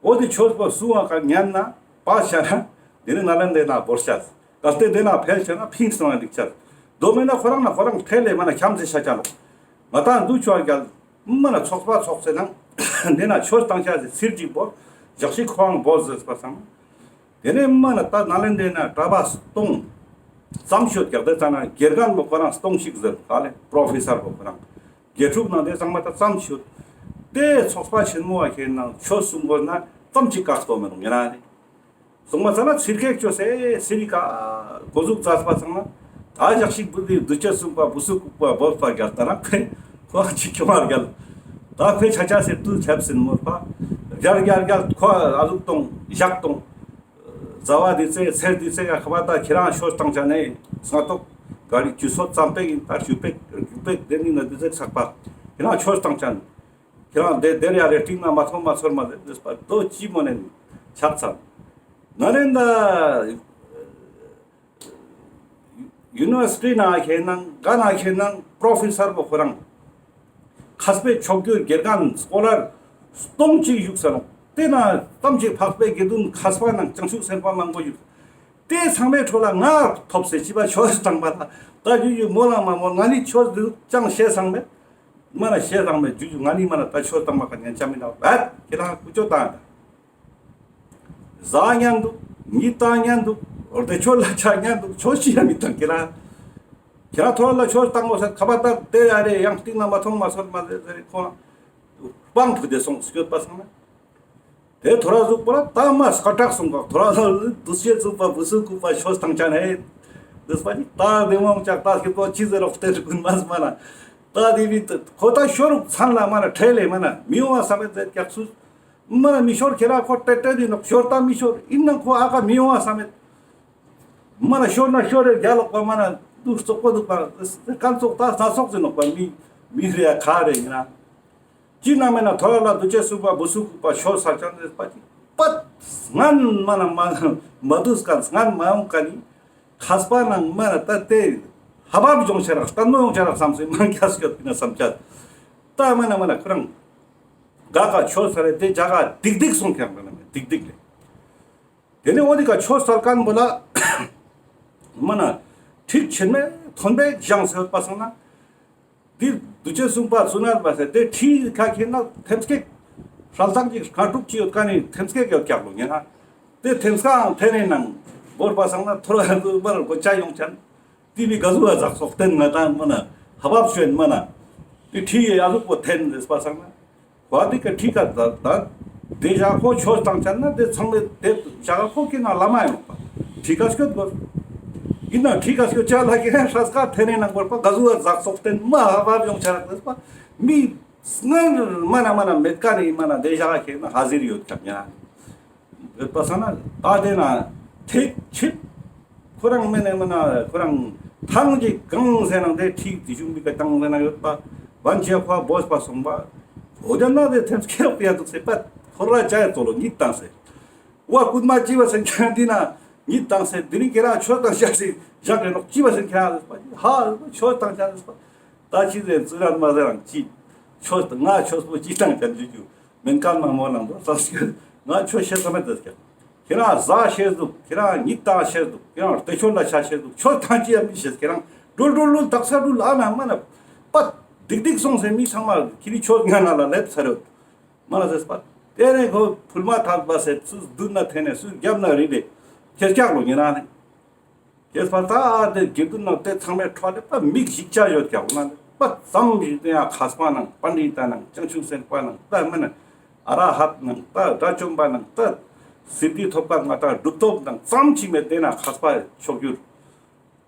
འོ་དེ་ཆོས་པོ་གསུང་བ་ཀ་ཉན་ན་པ་ཤ་ན་དེ་ནི་ནཱ་ལེནྡྲའི་ན་བོར་ཤག། གལ་ཏེ་དེ་ན་ཕེལ་ཤ་ན་ཕིང་སོང་ན་འགྲིག་ཤག། དོ་མེད་ན་ཁོ་རང་ན་ཁོ་རང་ཁྲེལ་ལེ་མ་ན་ཁྱམས་སེ་ཤ་ཆ་ལོ། ང་ཏང་འདུ་ཆོ་རྒྱལ་མ་ན་ཚོགས་པ་ཚོགས་སེ་ན་དེ་ན་ཆོས་བཏང་ཤག་ཟེར་ཚིར་ཅིག་བོར་ཞག་ཤིག་ཁོའང་བོར་ཟེར་པ་སང་། དེ་ནས་མ་ན་ད་ནཱ་ལེནྡྲའི་ན་གྲྭ་པ་སྟོང་ཙམ་ཤོད་རྒྱག་དེ་ཙ་ན་དགེ་རྒན་པོ་ཁོ་རང་སྟོང་ཞིག་ཟེར་ཧ་ལེ་པྲོ་ཕེ་སར་པོ་ཁོ་རང་དགེ་ཕྲུག་ནང་དེ་ཚང་མ་ད་ཙམ་ཤོད། དེ་ཚོགས་པ་ཆེན་མོ་བ་ཁེན་ན་ཆོས་གསུང་དགོས་ན་ཙམ་ཅིག་བཀག་སྟོ་མེད་ནོ་ངེ་རང་ནི། གསུང་མ་ཚ་ན་ཚིར་ཁེག་ཅོ་སེ་ཚིར་ཀ་གོ་ཟུག་ཙ་པ་ཚང་ན་ད་ཞག་ཤིག་བུ་དེ་བདུད་རྩི་གསུམ་པ་བུ་སུ་ཀུག་པ་བོད་པ་རྒྱལ་ད་རང་ཁེ་ཁོ་ཅིག་ཁྱོ་མ་རྒྱལ། ད་ཕེ་ཆ་ཆ་སེ་དུ་ཆབ་སིན་མོར་པ་རྒྱལ་རྒྱལ་རྒྱལ་ཁོ་ཨ་ལུག་གཏོང་ཞག་གཏོང་། ཟླ་བ་འདི་ཚེ་ཚེ་འདི་ཚེ་ཡ་ཁ་བ་ད་ཁྱེད་རང་ཆོས་བཏང་ཆ་ནས་སྔ་ཏོག་ག་རི་ཆུ་སོ་ཙམ་པེག་ཡིན་ད་ཆུ་པེག་རྒྱུ་པེག་དེ་ནི་ན་འདི་ཚེ་ཚག་པ་ཁྱེད་རང་ཆོས་བཏང་ཆ་ནས་ཁྱེད་རང་དེ་དེར་ཡ་རེ་ཏིང་ན་མ་ཐོང་མ་ཚོར་མ་ཟེར་ཟེར་པ་དོ་ཅི་མོ་ནས་ཆག་ཚར། ནཱ་ལེནྡྲ་ཡུ་ནི་ཝར་སི་ཊི་ནང་ཁེན་ན་ག་ན་ཁེན་ན་པྲོ་ཕེ་སར་པོ་ཁོ་རང་མཁས་པའི་ཕྱོགས་བསྒྱུར་དགེ་རྒན་སྐོ་ལར་སྟོང་གཅིག་བཞུགས་ས་ནོག། དེ་ན་ཙམ་ཅིག་འཕགས་པའི་དགེ་འདུན་མཁས་པ་ནང་བྱང་ཆུབ་སེམས་དཔའ་མང་པོ་བཞུགས། དེ་ཚང་མའི་ཁྲོད་ལ་ང་ཐོབ་སེ་ཅི་བ་ཆོས་བཏང་པ་ལ་ད་ཇུ་ཇུ་མོ་ལ་མ་མོ་ང་ནི་ཆོས་འདུག་ཅང་བཤད་ཚང་མེད། མ་ན་བཤད་ཚང་མེད་ཇུ་ཇུ་ང་ནི་མ་ན་ད་ཆོས་བཏང་པ་ཀ་ཉན་ཆ་མི་འདུག་ལ་ཁྱེད་རང་ཀུ་ཅོ་བཏང་། ཟ་ཉན་འདུག་ཉི་ད་ཉན་འདུག་འོ་དེ་ཆོས་ལ་ཆ་ཉན་འདུག་ཆོས་ཅི་ཡང་མི་བཏང་ཁྱེད་རང་། ཁྱེད་རང་ཐོ་ར་ལ་ཆོས་བཏང་གོ་ས་ཁ་པ་ད་དེ་ཨ་རེ་ཡང་སྟིང་ན་མ་མཐོང་མ་སོང་མ་ཟེར་ཟེར་ཁོང་། སྤང་ཕུ་དེ་སོང་སྐྱོད་པ་སང་ན། དེ་ཐོ་ར་ཟུག་པོ་ལ་ད་མ་སྐ་དྲག་སོང་ག་ཐོ་ར་ལ་དུས་ཆེ་ཚུག་པ་བུ་སུ་ཀུ་པ་ཆོས་བཏང་ཆ་ནས། དུས་པ་ནི་ད་དེ་མོང་ཅག་ད་སྐྱོད་པ་ཅི་ཟེར་རོགས་དེ་རུ་ཀུན་མ་སྨ་ན། ད་དེ་བི་ཁོ་ད་ཤོ་རུག་ཚན་ལ་མ་ན་ཁྲེལ་ལེ་མ་ན་མི་ཡོང་བ་བསམ་མེད་ཟེར་ཀྱག་སུ། མ་ན་མི་ཤོར་ཁྱེད་ར་ཁོ་ཏྲེ་ཏྲེ་དེ་ནོག་ཤོར་ད་མི་ཤོར་ཨིན་ན་ཁོ་ཨ་ཀ་མི་ཡོང་བ་བསམ་མེད། མ་ན་ཤོར་ན་ཤོར་རེ་རྒྱ་ལོག་པ་མ་ན་དུ་བཙོག་པོ་འདུག་པ་ཀན་ཙོག་ད་སྣ་ཚོགས་ཟེར་ནོག་པ་མི་མི་རེ་ཡ་ཁ་རེ་ཡིན་ན། ཅི་ན་མེད་ན་ཐོ་ར་ལ་དུ་ཅེ་སུ་པ་བུ་སུ་ཀུ་པ་ཤོར་ས་ཅང་རེ་པ་ཅི་པད་སྔན་མ་ན་མ་མ་དུས་ཀ་སྔན་མ་ཡོང་ཀ་ནི་ཁས་པ་ནང་མ་ན་ད་དེ་ཧ་བབ་ཡོང་ཆ་རག་ལྟད་མོ་ཡོང་ཆ་རག་བསམ་སེ་མ་ཁྱ་སྐྱོད་པི་ན་བསམ་ཆ་ད་མ་ན་མ་ན་ཁོ་རང་ག་ཀ་ཆོས་ས་རེ་དེ་ཇ་ག་སྡིག་སྡིག་སོང་ཁྱང་མ་ན་མེད་སྡིག་སྡིག་ལེ། དེ་ནས་འོ་དེ་ཀ་ཆོས་སལ་མཁན་པོ་ལ་མ་ན་ཁྲིག་ཆེན་མེ་ཐོན་པའི་བཞེངས་ཟེར་བ་སང་ན། དེ་དུ་ཅེ་གསུངས་པ་ཚུ་ན་བ་ཟེར་དེ་ཁྲིའི་ཁ་ཁྱེར་ན་ཐེམ་སྐས་ཧྲལ་ཐང་གི་ཁ་དྲུག་ཅི་ཡོད་ཀ་ནི་ཐེམ་སྐས་ཡོད་ཀྱག་ལོ་ཉེ་ན། དེ་ཐེམ་སྐས་ཨང་ཐེ་ནེ་ནང་བོར་བ་སང་ན་ཐོར་བ་ཡང་དུ་མར་གོ་ཆ་ཡོང་ཆ་ན། དེ་བི་ག་ཟུག་བ་ཟག་སོག་བསྟན་ང་དང་མ་ན་ཧ་བབ་ཤོད་མ་ན། དེ་ཁྲིའི་ཡ་ཟུག་པོ་ཐེན་ཟེར་བ་སང་ན། ཁོ་དེ་ཀ་ཁྲིག་ག་ད་ད་དེ་ཞག་ཁོ་ཆོས་བཏང་ཆ་ན་དེ་ཚང་མེ་དེ་ཞག་ཁོ་ཀི་ན་བླ་མ་ཡོང་པ་ཁྲིག་ག་སྐྱོད་དགོས། ཡིན་ན་ཁྲིག་ག་སྐྱོད་ཆ་ལ་ཀི་ཧྲ་སྐ་ཐེ་ནེ་ནང་བོར་པ་ག་ཟུག་བ་ཟག་སོག་བསྟན་མ་ཧ་བབ་ཡོང་ཆ་རག་ཟེར་པ་མི་སྔར་མ་ན་མ་ན་མེད་ཀ་ནི་མ་ན་དེ་ཞག་ཁེ་ན་ཧ་ཟིར་ཡོད་ཀྱག་ཉ། ཡོད་པ་སང་ན་ད་དེ་ན་ཐེག་ཆིབ་ཁོ་རང་མེ་ནེ་མ་ན་ཁོ་རང་ཐང་གི་གང་ཟེར་ན་དེ་ཁྲིག་དེ་བཞུགས་མི་ཀ་ཏང་ཟེར་ན་ཡོད་པ་བན་ཆེ་ཁོ་བོས་པ་སོང་པ་འོ་དེ་ན་དེ་ཐེམ་སྐས་ཡོག་པ་ཡ་འདུག་ཟེར་པ་ཁོ་ར་ཅ་ཡ་ཙོ་ལོ་ཉིད་བཏང་ཟེར། བ་ཀུན་མ་ཅི་བ་སེན་ཁྱེད་འདི་ན་ཉིད་བཏང་ཟེར་དེ་རིང་ཁྱེད་རང་ཆོས་བཏང་ཤག་ཟེར་ཞག་རེ་ནོག་ཅི་བ་སེན་ཁྱེད་རང་ཧ་ཆོས་བཏང་ཤག་ཟེར་པ། ད་ཅི་ཟེར་ཙི་ར་མ་ཟེར་རང་ཅི། ཆོས་ང་ཆོས་པོ་ཅི་བཏང་ཀྱང་འཇུ་རྒྱུ། མེན་ཀ་མ་མོ་ནང་དུ་ས་སྐྱོད། ང་ཆོས་བཤད་ས་མེད་ཟེར་ཀྱང་། ཁྱེད་རང་ཟ་བཤད་འདུག་ཁྱེད་རང་ཉིད་བཏང་བཤད་འདུག་ཁྱེད་རང་བདེ་མཆོག་ལ་ཆ་བཤད་འདུག་ཆོས་བཏང་ཅི་ཡང་མི་བཤད། ཁྱེད་རང་འགྲུལ་འགྲུལ་འགྲུལ་དག་ས་འགྲུལ་ཨ་ན་མ་ན། པ་སྡིག་སྡིག་སོང་ཟེར་མི་ཚང་མ་ཁྱེད་རི་ཆོས་ང་ན་ལ་སླེབས་ཚར་ཡོད། མ་ན་ཟེར་པ། དེ་ནས་ཁོ་ཕུལ་མ་ཐག་པ་ཟེར་སུ་མདུན་ན་འཐེན་ནས་སུ་རྒྱབ་ན་རི་ལས་ཁྱེད་ཀྱག་ལོ་ཉེ་རང་ནས། ཁྱེད་པ་ད་ཨ་དེ་དགེ་འདུན་ནང་དེ་ཚང་མའི་ཁྲོད་ལས་པ་མིག་ཞིག་ཆ་ཡོད་ཀྱག་ན་པ་ཙམ་ཞིག་དེ་ཡང་མཁས་པ་ནང་པཎྜི་ཏ་ནང་བྱང་ཆུབ་སེམས་དཔའ་ནང་ད་མ་ན་ཨ་ར་ཧད་ནང་ད་དགྲ་བཅོམ་པ་ནང་ད་སིདྡྷི་ཐོབ་པ་ང་ད་གྲུབ་ཐོབ་ནང་ཙམ་ཅིག་མེད་དེ་ན་མཁས་པ་ཕྱོགས་བསྒྱུར།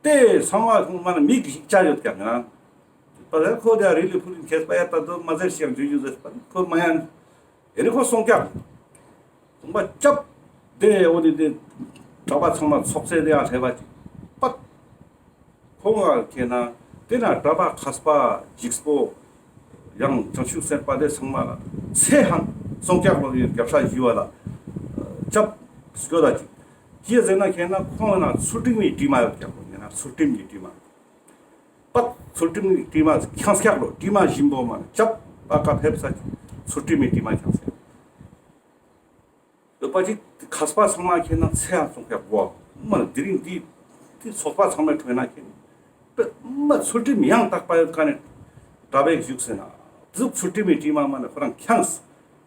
དེ་ཚང་མ་ཁོང་མ་ན་མིག་ཞིག་ཆ་ཡོད་ཀྱག་ན། པ་ལས་ཁོ་དེ་རི་ལི་ཕུ་རིན་ཁྱེད་པ་ཡ་ད་དོ་མ་ཟེར་ཞིག་ཡང་འཇུ་རྒྱུ་ཟེར་པ་ཁོ་མ་ཡང་། ཨེ་ནི་ཁོ་སོང་ཀྱག་ཁོང་པ་ཅབ་དེ་འོ་དེ་དེ་གྲྭ་པ་ཚང་མ་ཚོགས་སེ་དེ་ཡང་ལྷེ་བ་ཅིག་པ། ཁོང་ང་ཁེ་ན་དེ་ན་གྲྭ་པ་མཁས་པ་འཇིགས་པོ་ཡང་བྱང་ཆུབ་སེམས་དཔའ་དེ་ཚང་མ་ཚེ་ཧང་སོང་ཀྱག་ལོ་ཡོད་རྒྱབ་ཤ་ཞུ་བ་ལ་ཅབ་སྐྱོད་ད་ཅིག་ཅི་ཟེར་ན་ཁེ་ན་ཁོང་ན་ཚུལ་ཁྲིམས་མི་དྲི་མ་ཡོད་ཀྱག་ལོ་ཡིན་ན་ཚུལ་ཁྲིམས་མི་དྲི་མ། པ་ཚུལ་ཁྲིམས་ཀྱི་དྲི་མ་ཁྱང་སྐྱག་ལོ་དྲི་མ་ཞིམ་པོ་མ་ཅབ་པ་ཀ་ཕེབས་ས་ཚུལ་ཁྲིམས་ཀྱི་དྲི་མ་ཁྱང་སྐྱག་ཡོད་པ་ཅིག་མཁས་པ་ཚང་མ་ཁེ་ན་ཚེ་ཡང་སོང་སྐྱག་གོ་མ་དེ་རིང་འདི་འདི་ཚོགས་པ་ཚང་མའི་ཁྲོད་ན་ཁེ་ན་མ་ཚུལ་ཁྲིམས་ཡང་དག་པ་ཡོད་ཀ་ནས་གྲྭ་པས་བཞུགས་ཟེར་ན་ཟུག་ཚུལ་ཁྲིམས་ཀྱི་དྲི་མ་མ་ནས་ཁོ་རང་ཁྱང་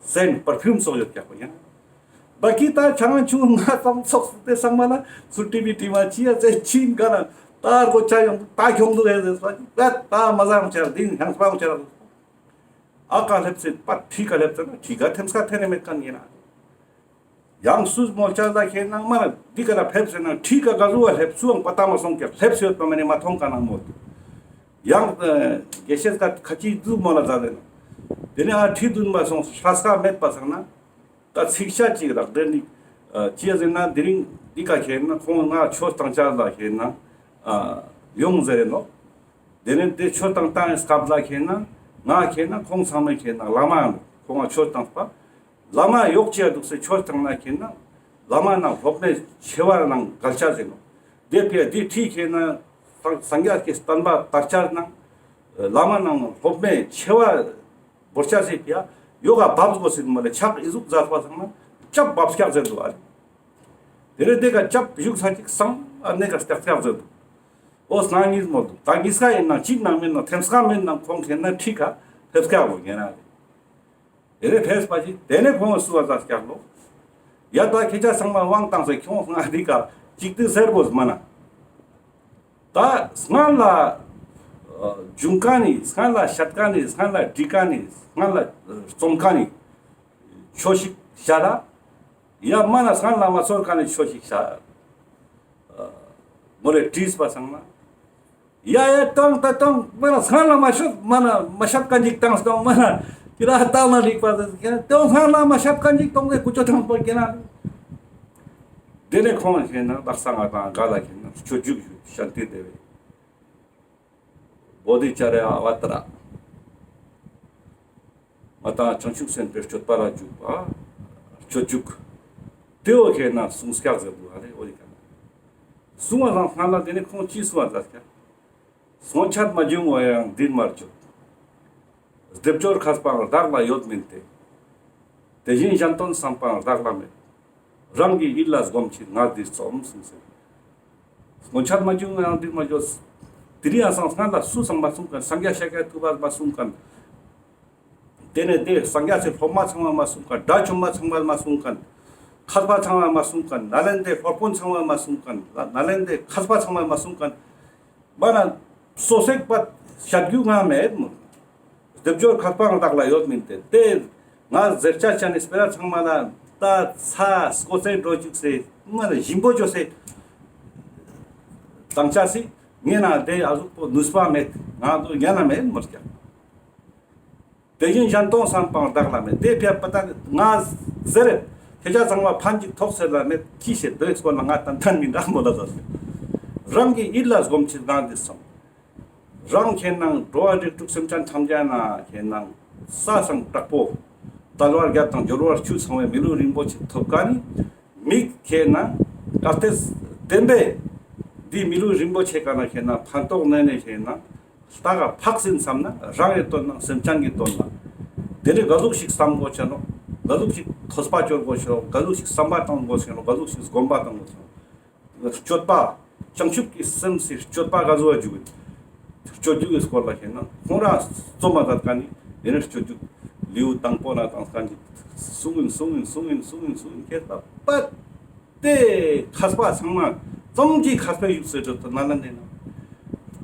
སེན་པར་ཕིའུམ་སོགས་ཡོད་ཀྱག་གོ་ཡང་། བ་ཀི་ད་ཆང་ཆུང་ང་ཙམ་ཚོགས་སུ་དེ་ཚང་མ་ལ་ཚུལ་ཁྲིམས་ཀྱི་དྲི་མ་ཅི་ཡ་ཚེ་ཕྱིན་ག་ན་ད་གོ་ཆ་ཡོང་ད་ཁྱོང་འདུག་ཨེ་ཟེར་ས་ད་མ་ཟ་ཡོང་ཆ་ར་དེ་ཧང་སྤ་ཡོང་ཆ་ར་ཨ་ཀ་སླེབས་ཚེ་པ་ཁྲི་ཀ་སླེབས་ཚེ་ན་ཁྲི་ཀ་ཐེམ་སྐས་ཐེ་ནེ་མེད་མཁན་ཡིན་ན། ཡང་སུས་མོལ་ཆ་ཟ་ཁེ་ནང་མ་ན་འདི་ཀ་ལ་ཕེབས་ཟེར་ན་ཁྲི་ཀ་ག་ཟུ་བ་སླེབས་སུའང་པ་ཏ་མ་སོང་ཀྱག་སླེབས་ཡོད་པ་མ་ནེ་མ་མཐོང་ཀ་ནང་མོལ། ཡང་དགེ་བཤེས་ཀ་ཁ་ཅིག་ཟུ་མོལ་ལ་ཟ་ཟེར་ན། དེ་ནེ་ཨ་ཁྲི་བདུན་པ་སོང་ཧྲ་སྐ་མེད་པ་སང་ན། ད་ཚིག་ཤ་ཅིག་རག་དེ་ནི་ཅི་ཟེར་ན་དེ་རིང་འདི་ཀ་ཁེ་ན་ཁོང་ང་ཆོས་བཏང་ཆ་ལ་ཁེ་ན་ཡོང་ཟེར་རེ་ནོ། དེ་ནེ་དེ་ཆོས་བཏང་བཏང་སྐབས་ལ་ཁེ་ན་ང་ཁེ་ན་ཁོང་ཚང་མས་ཁེ་ན་བླ་མ་ཡང་ཁོང་ང་ཆོས་བཏང་པ། བླ་མ་ཡོག་ཅི་ཡ་འདུག་སེ་ཆོས་བཏང་ན་ཁེ་ན་བླ་མ་ནང་སློབ་མའི་ཆེ་བ་ནང་གལ་ཆ་ཟེར་ནོ། དེ་ཕི་ཡ་དེ་ཁྲི་ཁེ་ན་སངས་རྒྱས་ཀྱི་བསྟན་པ་དར་ཆ་ནང་བླ་མ་ནང་སློབ་མའི་ཆེ་བ་བོར་ཆ་ཟེར་ཕི་ཡ་ཡོག་ག་བབས་དགོས་ཟེར་མ་ལེ་ཕྱག་ཨི་ཟུག་མཛད་པ་སང་ན་ཅབ་བབས་སྐྱག་ཟེར་འདུག་ཨ། དེ་རེ་དེ་ཀ་ཅབ་བཞུགས་ས་ཅིག་སང་ཨ་ནེ་ཀ་སྟེགས་སྟེགས་ཟེར་འདུག། འོ་སང་ཉིས་མོ་འདུག། ད་ཉིས་ཀ་ཡིན་ན་གཅིག་ནང་མིན་ན་ཐེམ་སྐས་མིན་ན་ཁོང་ཁེན་ན་ཁྲིག་ཀ་ཐེབས་སྐྱག་བོ་ཉན་ན་རེད། དེ་ནས་ཕེབས་པ་ཅིག་དེ་ནས་ཁོང་སུ་བ་ཟ་སྐྱག་ལོ། ཡ་ད་ཁྱེད་ཅག་ཚང་མ་དབང་བཏང་སེ་ཁྱོང་སྔ་འདི་ཀ་ཅིག་ཏི་ཟེར་དགོས་མ་ན། ད་སྔར་ལ་ཨ་འབྱུང་མཁན་ནི་སྔར་ལ་བཤད་མཁན་ནི་སྔར་ལ་བྲིས་མཁན་ནི་སྔར་ལ་ཨ་རྩོམ་མཁན་ནི་ཆོས་ཤིག་བཤད་ལ། ཡ་མ་ན་སྔར་ལ་མ་ཚོར་མཁན་ནི་ཆོས་ཤིག་བཤད། ཨ་མོ་རེ་བྲིས་པ་ཚང་མ། ཡ་ཡ་བཏང་ད་བཏང་མ་ན་སྔར་ལ་མ་ཤོད་མ་ན་མ་ཤད་ཀ་འཇིག་བཏང་སྟོང་མ་ན་ཁྱེད་ར་བཏང་ན་འགྲིག་པ་ཟེར་ཀྱང་དེའོ་སྔར་ལ་མ་ཤད་ཀ་འཇིག་གཏོང་གི་ཀུ་ཅོ་ཐང་པོ་ཀྱེ་ན། དེ་ནས་ཁོང་ཁེན་ན་དག་ས་ང་དང་ག་ལ་ཁེན་ན་སྤྱོད་འཇུག་ཞུ་ཤཱནྟི་དེ་བས། བོ་དྷི་ཙཱ་ར་ཨ་བ་ཏ་ར། ང་དང་བྱང་ཆུབ་སེམས་དཔའི་སྤྱོད་པ་ལ་འཇུག་པ། སྤྱོད་འཇུག། དེའོ་ཁེན་ན་གསུང་སྐྱག་ཟེར་འདུག་ཨ་ལེ་འོ་དེ་ཀ་ན། གསུང་བ་དང་སྔ་ལ་དེ་ནས་ཁོང་ཅི་གསུང་བ་ཟེར་ཀྱང་། སྔོན་ཆད་མ་བྱུང་བ་ཡང་འདིར་མར་བརྗོད། སྡེབ་སྦྱོར་མཁས་པའང་བདག་ལ་ཡོད་མིན་ཏེ། དེ་བཞིན་གཞན་དོན་བསམ་པའང་བདག་ལ་མེད། རང་གི་ཡིད་ལ་སྒོམ་ཕྱིར་ངས་འདི་རྩོམ་གསུངས་ཟེར། སྔོན་ཆད་མ་བྱུང་ཡང་འདིར་མ་བརྗོད། དེ་རིང་ཡང་སང་སྔར་ལ་སུ་ཚང་མ་གསུངས་མཁན་སངས་རྒྱས་ཤཱཀྱ་ཐུབ་པ་མ་གསུངས་མཁན། དེ་ནས་དེ་སངས་རྒྱས་སི་སློབ་མ་ཚང་མ་མ་གསུངས་མཁན་དགྲ་བཅོམ་པ་ཚང་མ་མ་གསུངས་མཁན། མཁས་པ་ཚང་མ་མ་གསུངས་མཁན་ནཱ་ལེནྡྲའི་སློབ་དཔོན་ཚང་མ་མ་གསུངས་མཁན་ནཱ་ལེནྡྲའི་མཁས་པ་ཚང་མ་མ་གསུངས་མཁན། མ་ན་སོ་སེག་པ་བཤད་རྒྱུ་ང་མེད་མོ། སྡེབ་སྦྱོར་མཁས་པའང་བདག་ལ་ཡོད་མིན་ཏེ། དེ་ང་ཟེར་ཆ་ཆ་ནས་སྤེ་ར་ཚང་མ་ལ་ད་ཚ་སྐོ་ཚེ་འགྲོ་བཅུག་སེ་མ་ན་ཞིམ་པོ་བཅོས་སེ་བཏང་ཆ་སི་ངེ་ན་དེ་ཨ་ཟུག་པོ་ནུས་པ་མེད། ང་ཚོ་ཉན་ན་མེད་མོ་ཀྱང་། དེ་བཞིན་གཞན་དོན་བསམ་པའང་བདག་ལ་མེད། དེ་ཕྱིར་པ་ད་ང་ཟེར་རེད། ཁྱེད་ཅག་ཚང་མ་ཕན་ཅིག་ཐོགས་ཟེར་ལ་མེད་ཅི་བྱེད་དོ་སྐོར་ལ་ང་ཏན་ཏན་མི་འདྲ་མོ་ལ་ཟེར། རང་གི་ཡིད་ལ་སྒོམ་ཕྱིར་ངས་འདི་རྩོམ། རང་ཁེན་ན་འགྲོ་བ་རིགས་དྲུག་སེམས་ཅན་ཐམས་ཅད་ན་ཁེན་ན་ས་སང་དྲག་པོ་དལ་བ་བརྒྱད་དང་འབྱོར་བ་བཅུ་ཚང་བའི་མི་ལུས་རིན་པོ་ཆེ་ཐོབ་ཀ་ནི་མིག་ཁེན་ན་གལ་ཏེ་བདེན་པས་འདི་མི་ལུས་རིན་པོ་ཆེ་ག་ན་ཁེན་ན་ཕན་ཐོགས་ནས་ནས་ཁེན་ན་ལྟ་ག་ཕག་ཟིན་བསམ་ན་རང་གི་དོན་ན་སེམས་ཅན་གྱི་དོན་ན་དེ་ནི་ག་ཟུག་ཞིག་བསམ་དགོས་ཆ་ནོ། ག་ཟུག་ཞིག་ཐོས་པ་སྐྱོར་དགོས་ཆ་ནོ། ག་ཟུག་ཞིག་བསམ་པ་བཏང་དགོས་ཆ་ནོ། ག་ཟུག་ཞིག་སྒོམ་པ་བཏང་དགོས་ཆ་ནོ། སྤྱོད་པ། བྱང་ཆུབ་ཀྱི་སེམས་སི་སྤྱོད་པ་ག་ཟུག་བ་འཇུག་གི། སྤྱོད་འཇུག་གི་སྐོར་ལ་ཁེན་ན་ཁོང་རང་རྩོམ་མ་མཛད་ཀ་ནི་དེ་ནི་སྤྱོད་འཇུག་ལེའུ་དང་པོ་ན་དང་ཀ་ནི་གསུང་ཡིན་གསུང་ཡིན་གསུང་ཡིན་གསུང་ཡིན་གསུང་ཡིན་ཁེ་ད་པད། དེ་མཁས་པ་ཚང་མ་ཙམ་གྱི་མཁས་པའི་ཡུགས་སུ་གྲུབ་ཏུ་ནཱ་ལེནྡྲའི་ནང་།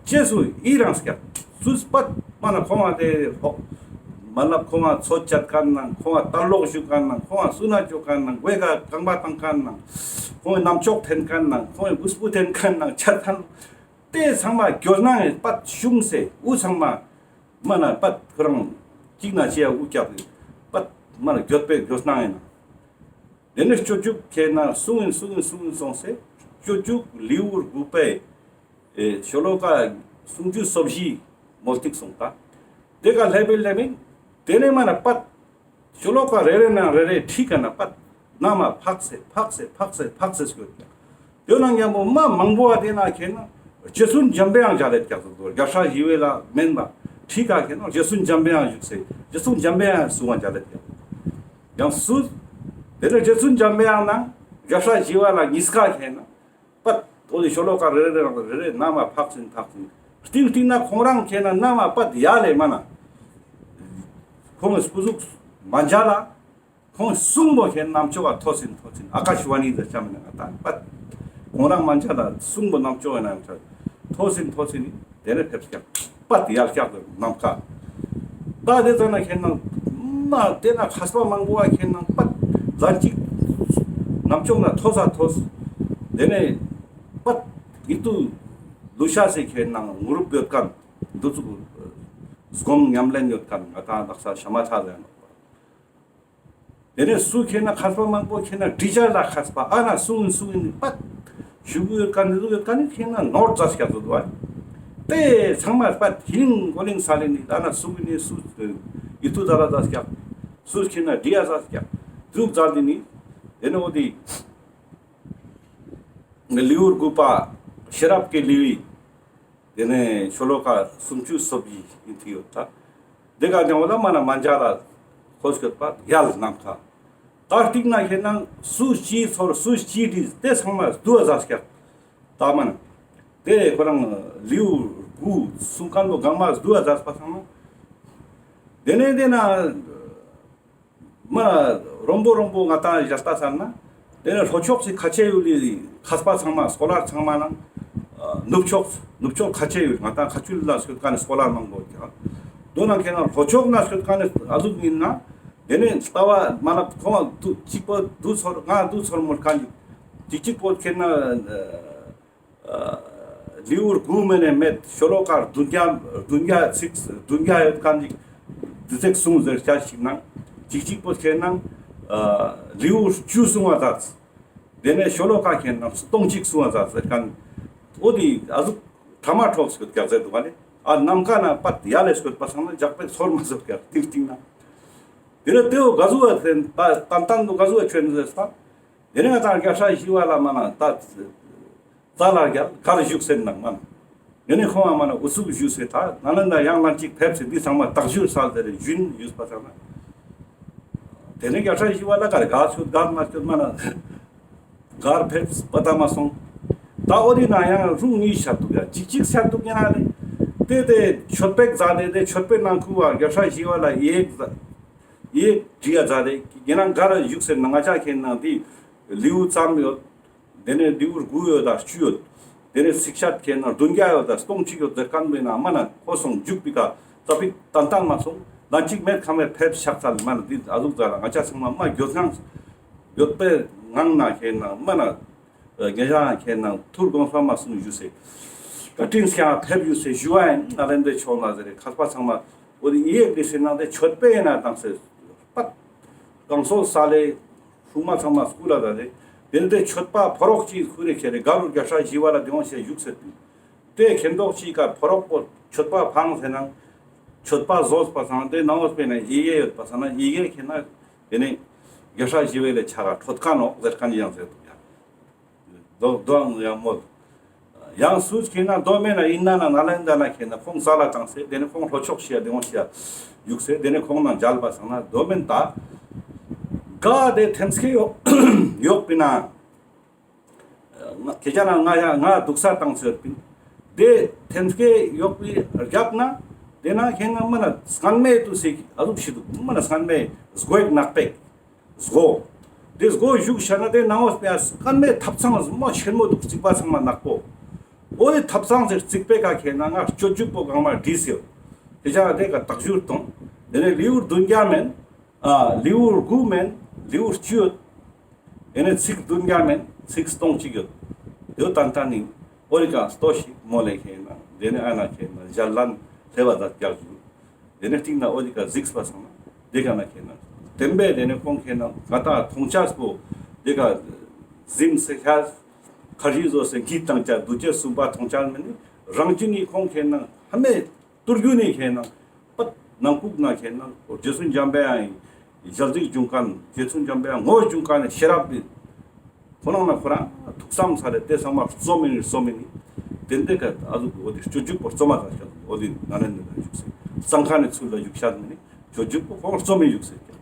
རྗེས་སུ་ཡི་རང་སྐྱབས་སུས་པད་མ་ན་ཁོང་བ་དེ་ཧོ། མ་ལབ་ཁོང་བ་ཚོད་བཅད་མཁན་ནང་ཁོང་བ་ལྟ་ལོག་ཞུ་མཁན་ནང་ཁོང་བ་སུ་ན་བཅོ་མཁན་ནང་དགོས་ཀ་རྐང་པ་བཏང་མཁན་ནང་ཁོང་བ་རྣམ་ཅོག་འཐེན་མཁན་ནང་ཁོང་བ་གུས་པོ་འཐེན་མཁན་ནང་ཆ་ཐན། དེ་ཚང་མ་འགྱོད་སྣང་ངི་པད་ཤུམ་སེ་འུ་ཚང་མ། མ་ན་པད་ཁོ་རང་གཅིག་ན་ཅི་ཡ་འུ་སྐྱག་གི་པད་མ་ན་འགྱོད་པའི་འགྱོད་སྣང་ཡིན་ན། དེ་ནས་སྤྱོད་འཇུག་ཁེན་ན་གསུང་ཡིན་གསུང་ཡིན་གསུང་ཡིན་སོང་སེ་སྤྱོད་འཇུག་ལེའུ་དགུ་པའི་ཨེ་ཤོ་ལོ་ཀ་སུམ་ཅུ་སོ་བཞི་མོལ་ཏིག་སོང་ད། དེ་ཀ་ལྷེ་བེ་ལེ་མིན་དེ་ནས་མ་ན་པད་ཤོ་ལོ་ཀ་རེ་རེ་ནང་རེ་རེ་ཁྲིད་ཀ་ན་པད་ནམ་མ་ཕག་སེ་ཕག་སེ་ཕག་སེ་ཕག་སེ་སྐྱོད་ཀྱང་། དེ་ནང་ཡང་མོ་མ་མང་པོ་བ་དེ་ན་ཁེན་ན་རྗེ་བཙུན་འཇམ་པའི་དབྱངས་མཇལ་ལེད་ཀྱག་ཏུ་དོ་རྒྱལ་སྲས་ཞི་བ་ལྷ་མེན་པ་ཁྲིད་ཀ་ཁེན་ན་རྗེ་བཙུན་འཇམ་པའི་དབྱངས་བཞུགས་སེ་རྗེ་བཙུན་འཇམ་པའི་དབྱངས་གསུང་བ་མཇལ་ལེད་ཀྱག་ཡང་སུ། དེ་ནས་རྗེ་བཙུན་འཇམ་པའི་དབྱངས་ནང་རྒྱལ་སྲས་ཞི་བ་ལྷ་གཉིས་ཀ་ཁེན་ན། པད། འོ་དེ་ཤོ་ལོ་ཀ་རེ་རེ་རང་རེ་རེ་ནམ་མ་ཕག་ཟིན་ཕག་ཟིན། སྟིང་སྟིང་ན་ཁོང་རང་ཁེན་ན་ནམ་མ་པད་ཡ་ལེ་མ་ན། ཁོང་གི་སྐུ་གཟུགས་མ་མཇལ་ལ། ཁོང་གསུང་པོ་ཁེན་ན་རྣམ་ཅོག་ག་ཐོས་ཟིན་ཐོས་ཟིན་ཨ་ཀ་ཤི་ཝ་ནི་ཟེར་ཆ་མི་ན་ང་ད་པད། ཁོང་རང་མ་མཇལ་ལ་གསུང་པོ་རྣམ་ཅོག་གི་ནང་ཐོས་ཟིན་ཐོས་ཟིན་ནི། དེ་ནས་ཕེབས་ཀྱང་པད་ཡར་བཀྱག་ཏུ་ནམ་མཁའ། ད་དེ་ཙ་ན་ཁེན་ན་མ་དེ་ན་མཁས་པ་མང་པོ་བ་ཁེན་ན་པད་ལན་ཅིག་རྣམ་ཅོག་ན་ཐོས་ས་ཐོས། དེ་ནས་པད་ཡིད་དུ་ལུས་ཤ་སེ་ཁེན་ན་ངུ་རུབ་ཡོད་མཁན་འདུ་ཚུགས་སྒོམ་ཉམས་ལེན་ཡོད་མཁན་ང་ད་དག་ས་ཤ་མ་ཐ་ཟེར་ནོག། དེ་ནས་སུ་ཁེན་ན་མཁས་པ་མང་པོ་ཁེན་ན་འདྲི་བྱ་ལ་མཁས་པ་ཨ་ན་སུ་ཡིན་སུ་ཡིན་པད་ཞུ་གུ་ཡོད་མཁན་ནི་ཟུག་ཡོད་མཁན་ནི་ཁེན་ན་ནོར་ཛ་སྐྱག་ཟུག་དུ་བ། དེ་ཚང་མ་པད་ཧིང་གོ་ལིང་ས་ལེ་ནི་ཨ་ན་སུ་ཡིན་ནི་སུ་ཡིད་དུ་ཛ་ལ་ཛ་སྐྱག་སུ་ཁེན་ན་འདྲི་ཡ་ཛ་སྐྱག་ཟུག་ཛ་ལེ་ནི། དེ་ནས་འོ་དེ་ལེའུ་དགུ་པ་ཤེས་རབ་ཀྱི་ལེའུ། དེ་ནས་ཤོ་ལོ་ཀ་སུམ་ཅུ་སོ་བཞི་ཡིན་ཐིག་ཡོད་ད། དེ་ག་ནས་འོ་ལ་མ་ན་མ་མཇལ་ལ་ཁོ་སྐྱོད་པ་ཡལ་ནམ་མཁའ། ད་སྟིང་ན་ཁེ་ན་སུ་ཅི་ཚོར་སུ་ཅི་དྲིས་དེ་ཚང་མ་བསྡུ་བ་ཟ་སྐྱག་ད་མན། དེ་ཁོ་རང་ལེའུ་དགུ་གསུང་མཁན་པོ་གང་མ་བསྡུ་བ་ཟ་པ་ཚང་མ། དེ་ནས་དེ་ན་མ་རོམ་པོ་རོམ་པོ་ང་ཏང་ཞལ་ལྟ་ཚར་ན། དེ་ནས་ལྷོ་ཕྱོགས་སི་ཁ་ཆེ་ཡུལ་ལི་མཁས་པ་ཚང་མ་སྐོ་ལར་ཚང་མ་ནང་། ནུབ་ཕྱོགས་ནུབ་ཕྱོགས་ཁ་ཆེ་ཡུལ་ང་ཏང་ཁ་ཆུལ་ལ་སྐྱོད་མཁན་ནི་སྐོ་ལར་མང་པོ་ཀྱང་། མདོར་ན་ཁེ་ན་ལྷོ་ཕྱོགས་ན་སྐྱོད་མཁན་ནི་ཨ་ཟུག་ཡིན་ན། དེ་ནས་ལྟ་བ་མ་ན་ཁོང་དུ་གཅིག་པོ་དུ་ཚོར་ང་དུ་ཚོར་མོལ་མཁན་གཅིག་གཅིག་པོ་ཁེ་ན། ལེའུ་དགུ་མེ་ནས་མེད་ཤོ་ལོ་ཀ་བདུན་བརྒྱ་བདུན་བརྒྱ་ཚིག་བདུན་བརྒྱ་ཡོད་མཁན་ཅིག་དུ་ཚིག་གསུང་ཟེར་ཆ་ཞིག་ནང་གཅིག་གཅིག་པོ་ཁེ་ན་ལེའུ་བཅུ་གསུང་བ་ཟ། དེ་ནས་ཤོ་ལོ་ཀ་ཁེ་ན་སྟོང་གཅིག་གསུང་བ་ཟ་ཟེར་མཁན། འོ་དེ་ཨ་ཟུག་ཐ་མ་འཕྲོག་སྐྱོད་ཀྱག་ཟེར་འདུག་ག་ལེ། ཨ་ནམ་མཁའ་ན་པད་ཡ་ལེ་སྐྱོད་པ་སང་ན་ལྗགས་པེ་ཚོར་མ་ཟོ་ཀྱག་ཏིང་ཏིང་ན། དེ་ནས་དེའོ་ག་ཟུག་བ་ཟེར་ད་ཏན་ཏན་དུ་ག་ཟུག་བ་ཆོས་ཟེར་ས། དེ་ནས་ང་ཏང་རྒྱལ་སྲས་ཞི་བ་ལྷ་མ་ན་ད་རྩ་ལ་རྒྱལ་གར་བཞུགས་ཟེར་ནང་མ་ན། དེ་ནས་ཁོང་ཨ་མ་ན་འུ་ཚུགས་བཞུགས་ཟེར་ད་ན་ལན་ད་ཡང་ལན་གཅིག་ཕེབས་ཟེར་འདི་ཚང་མ་བརྟག་ཞུ་སལ་ཟེར་རེ་ཞུན་ཡོད་པ་ཚང་ན། དེ་ནས་རྒྱལ་སྲས་ཞི་བ་ལྷ་གར་ག་ཆོད་གར་མ་ཆོད་མ་ན། གར་ཕེབས་པ་ད་མ་སོང་། ད་འོ་དེ་ན་ཡང་རུང་གཉིས་ཤར་འདུག་ཡ་གཅིག་གཅིག་ཤར་འདུག་ཡིན་ན་ལེ། དེ་དེ་མཆོད་པེ་ཟ་དེ་དེ་མཆོད་པེ་ནང་ཁུ་བ་རྒྱལ་སྲས་ཞི་བ་ལྷ་ཡེ་ཡེ་བྲིས་ཡ་ཟ་དེ་ཡིན་ན་གར་བཞུགས་ཟེར་ན་ང་ཅག་ཁེ་ན་འདི་ལེའུ་ཙམ་ཡོད། དེ་ནས་ལེའུ་དགུ་ཡོད་ད་བཅུ་ཡོད། དེ་ནས་ཚིག་ཤད་ཁེ་ན་བདུན་བརྒྱ་ཡོད་ད་སྟོང་གཅིག་ཡོད་ཟེར་མཁན་པོ་ཡིན་ན་མ་ན་ཁོ་སོང་འཇུག་པའི་ཀ་ཙ་པིག་ཏན་ཏན་མ་སོང་ན་གཅིག་མེད་ཁ་མེད་ཕེབས་ཤག་ཚལ་མ་ན་འདི་ཨ་ཟུག་ཟ་ལ་ང་ཅག་ཚང་མ་མ་འགྱོད་ངང་འགྱོད་པའི་ངང་ན་ཁེ་ན་མ་ན་ཉེ་ཞང་ཁེ་ན་ཐུར་དགོངས་པ་མ་གསུང་ཞུ་སེ། བཀའ་དྲིན་སྐྱོང་ཕེབས་ཞུ་སེ་ཞུ་བ་ཡིན་ན་ལན་དེ་ཆོག་ན་ཟེར་རེ་མཁས་པ་ཚང་མ་འོ་དེ་ཡེ་བྲིས་སེ་ནང་དེ་མཆོད་པེ་ཡིན་ན་དང་སེ་པད་གང་སོ་ས་ལེ། ཧྲུང་མ་ཚང་མ་སྐུ་ལ་ད་དེ། དེ་ནས་དེ་མཆོད་པ་ཕོ་རོག་ཅིག་ཁུ་རེ་ཁྱེར་རེ་ག་རུ་རྒྱལ་སྲས་ཞི་བ་ལྷ་དེ་འོང་ཞེས་བཞུགས་ཟེར་དུས། དེ་ཁེན་ཏོག་ཅིག་ག་ཕོ་རོག་པོ་མཆོད་པ་ཕང་ཟེར་ན། མཆོད་པ་བཟོས་པ་སང་དེ་ནང་འོས་པེ་ན་ཡི་གེ་ཡོད་པ་སང་ན་ཡི་གེ་ཁེ་ན། དེ་ནས་རྒྱལ་སྲས་ཞི་བ་ལྷའི་ཕྱག་ག་འཕྲོད་མཁན་ནོག་ཟེར་མཁན་ཡང་ཟེར་དུས་ཡང་། དོ་དོའང་ཡང་མོལ། ཡང་སུས་ཁེ་ན་དོ་མེན་ན་ཡིན་ན་ན་ན་ལན་ད་ན་ཁེ་ན་ཁོང་ས་ལ་བཏང་སེ་དེ་ནས་ཁོང་ལྷོ་ཕྱོགས་ཤི་ཡ་དེ་འོང་ཤི་ཡ་བཞུགས་སེ་དེ་ནས་ཁོང་ནང་མཇལ་བ་སང་ན་དོ་མེན་ད། ག་དེ་ཐེམ་སྐས་ཡོག་ཡོག་པི་ན། ཁེ་ཅ་ན་ང་ཡ་ང་དུག་ས་བཏང་སེ་ཡོད་པིན། དེ་ཐེམ་སྐས་ཡོག་པི་རྒྱབ་ན་དེ་ན་ཁེ་ན་མ་ན་སྔན་མེ་དུ་སེ་ཨ་ཟུག་ཤི་དུག་མ་ན་སྔན་མེ་སྒོ་ཡིག་ནག་པེག་སྒོ། དེ་སྒོ་བཞུགས་ཤ་ན་དེ་ནང་འོས་པེ་ཡ་སྐར་མའི་ཐབ་ཚང་མ་ཆེན་མོ་འདུག་རྩིག་པ་ཚང་མ་ནག་པོ། འོ་དེ་ཐབ་ཚང་ཟེར་རྩིག་པའི་ཀ་ཁེ་ན་ང་སྤྱོད་འཇུག་པོ་གང་མ་བྲིས་ཡོད། དེ་ཅག་དེ་ཀ་བརྟག་ཞུར་གཏོང་། དེ་ནས་ལེའུ་བདུན་བརྒྱ་མེན། ཨ་ལེའུ་དགུ་མེན། ལེའུ་བཅུ་ཡོད། དེ་ནས་ཚིག་བདུན་བརྒྱ་མེན། ཚིག་སྟོང་གཅིག་ཡོད། དེ་ཏན་ཏན་ནི་འོ་རི་ཀ་ལྟོས་ཤིག་མོལ་ལེ་ཁེ་ན་དེ་ནས་ཨ་ན་ཁེ་ན་ཞལ་ལན་ལེ་བ་ད་རྒྱག་རྒྱུ། དེ་ནས་སྟིང་ན་འོ་དེ་ཀ་གཟིགས་པ་སང་ན་དེ་ཀ་ན་ཁེ་ན་བསྟན་པའི་དེ་ནས་ཁོང་ཁེ་ན་ང་ཏང་མཐོང་ཆས་པོ་དེ་ཀ་གཟིམས་སེ་ཤར་ཁར་ཡུལ་བཟོ་སེ་གཉིད་བཏང་ཆ་དུ་ཅེ་གསུམ་པ་མཐོང་ཆས་མེད་ནི་རང་བཞིན་ནི་ཁོང་ཁེ་ན་ཧ་མེ་ཏུར་རྒྱུ་ནི་ཁེ་ན་པད་ནང་ཁུག་ན་ཁེ་ན་རྗེ་བཙུན་འཇམ་པའི་དབྱངས་ཞལ་གཟིགས་བྱུང་མཁན་རྗེ་བཙུན་འཇམ་པའི་དབྱངས་ངོ་བྱུང་མཁན་ནི་ཤེས་རབ་དེ། ཁོ་རང་ན་ཁོ་རང་ཐུགས་བསམ་ས་རེ་དེ་ཚང་མ་རྩོམ་མི་ནི་རྩོམ་མི་ནི། དེ་འདྲ་ཀ་ཨ་ཟུག་འོ་དེ་སྤྱོད་འཇུག་པོ་རྩོམ་མ་ཐག་ཤ་འོ་དེ་ན་ནན་ནན་བཞུགས་སེ་གཙང་ཁ་ནས་ཚུར་ལ་བཞུགས་ཤ་མི་ནི་སྤྱོད་འཇུག་པོ་ཁོ་རང་རྩོམ་མི་བཞུགས་སེ་ཀྱང་།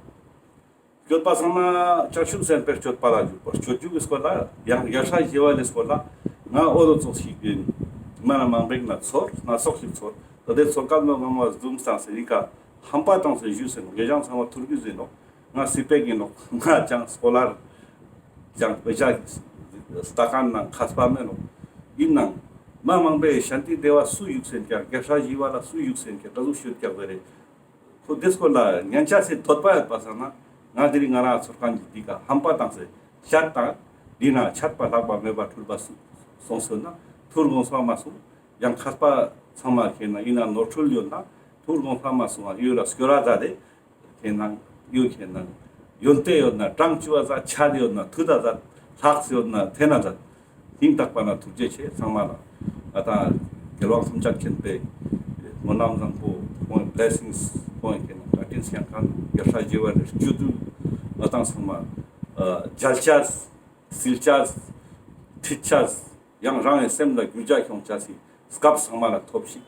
སྤྱོད་པ་སང་ན་བྱང་ཆུབ་སེམས་དཔའི་སྤྱོད་པ་ལ་བཞུགས་པ་སྤྱོད་འཇུག་གི་སྐོར་ལ་ཡང་རྒྱལ་སྲས་ཞི་བ་ལྷའི་སྐོར་ལ་ང་འོ་དོ་ཙོགས་ཤིག་ཡིན། མ་ན་མང་པོ་ཞིག་ན་ཚོར་སྣ་ཚོགས་ཤིག་ཚོར། ད་དེ་ཚོར་སྐབས་ནོ་ང་མ་འཛུམ་སྟངས་སེ་ཡི་ཀ་ཧམ་པ་བཏང་སེ་བཞུགས་སེ་ནོ་དགེ་རྒན་ཚང་མ་ཐུར་གི་ཟེར་ནོ། ང་སི་པེག་ཡིན་ནོག་ང་ཅང་སྐོ་ལར་ཅང་དཔེ་ཆ་ལྟ་མཁན་ནང་མཁས་པ་མེན་ནོག་ཡིན་ནང་མ་མང་པོས་ཤཱན་ཏི་དེ་བ་སུ་བཞུགས་སེ་ཀྱང་རྒྱལ་སྲས་ཞི་བ་ལྷ་སུ་བཞུགས་སེ་ཀྱང་ཀ་ཟུག་ཤོད་ཀྱང་ཟེར་རེ། ཁོ་དེ་སྐོར་ལ་ཉན་ཆ་སེ་དོད་པ་ཡོད་པ་སང་ན་ང་དེ་རིང་ང་རང་ཚོར་མཁན་གྱི་འདི་ཀ་ཧམ་པ་བཏང་སེ་ཤད་དང་འདི་ན་ཆད་པ་ལྷག་པ་མེད་པ་འཁྲུལ་པ་སུ་སོང་སོང་ན་ཐུར་དགོངས་པ་མ་སོང་། ཡང་མཁས་པ་ཚང་མ་ཁེ་ན་ཡིན་ན་ནོར་འཁྲུལ་ཡོད་ན་ཐུར་དགོངས་པ་མ་སོང་བ་ཡོད་ལ་སྐྱོར་ར་ད་དེ། ཁེ་ན་ཡོད་ཁེ་ན་ཡོན་ཏན་ཡོད་ན་གྲངས་ཅི་བ་ཟ་ཆད་ཡོད་ན་མཐུད་ད་ཟ་ལྷག་ཡོད་ན་འཐེན་ན་ཟ་སྙིང་ཐག་པ་ན་ཐུགས་རྗེ་ཆེ་ཚང་མ་ལ་ང་ཏང་རྒྱལ་དབང་ཐམས་ཅད་མཁྱེན་པའི་སྨོན་ལམ་བཟང་པོ་ཁོང་གི་བླེ་སིངས་ཁོང་གི་ཁེ་ན་བཀའ་དྲིན་སྐྱོང་མཁན་རྒྱལ་སྲས་ཞི་བ་ལྷའི་སྤྱོད་འཇུག་ང་ཏང་ཚང་མ་མཇལ་ཆ་སིལ་ཆ་ཁྲིད་ཆ་ཡང་རང་གི་སེམས་ལ་འགྱུར་བ་ཁྱོང་ཆ་སི་སྐབས་ཚང་མ་ལ་ཐོབ་ཤིག་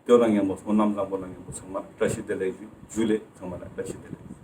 དེ་ན་ངེ་མོ་སྨོན་ལམ་བཟང་པོ་ན་ངེ་མོ་ཚང་མ་བཀྲ་ཤིས་བདེ་ལེགས་ཞུ་ལེ། ཚང་མ་ལ་བཀྲ་ཤིས་བདེ་ལེགས།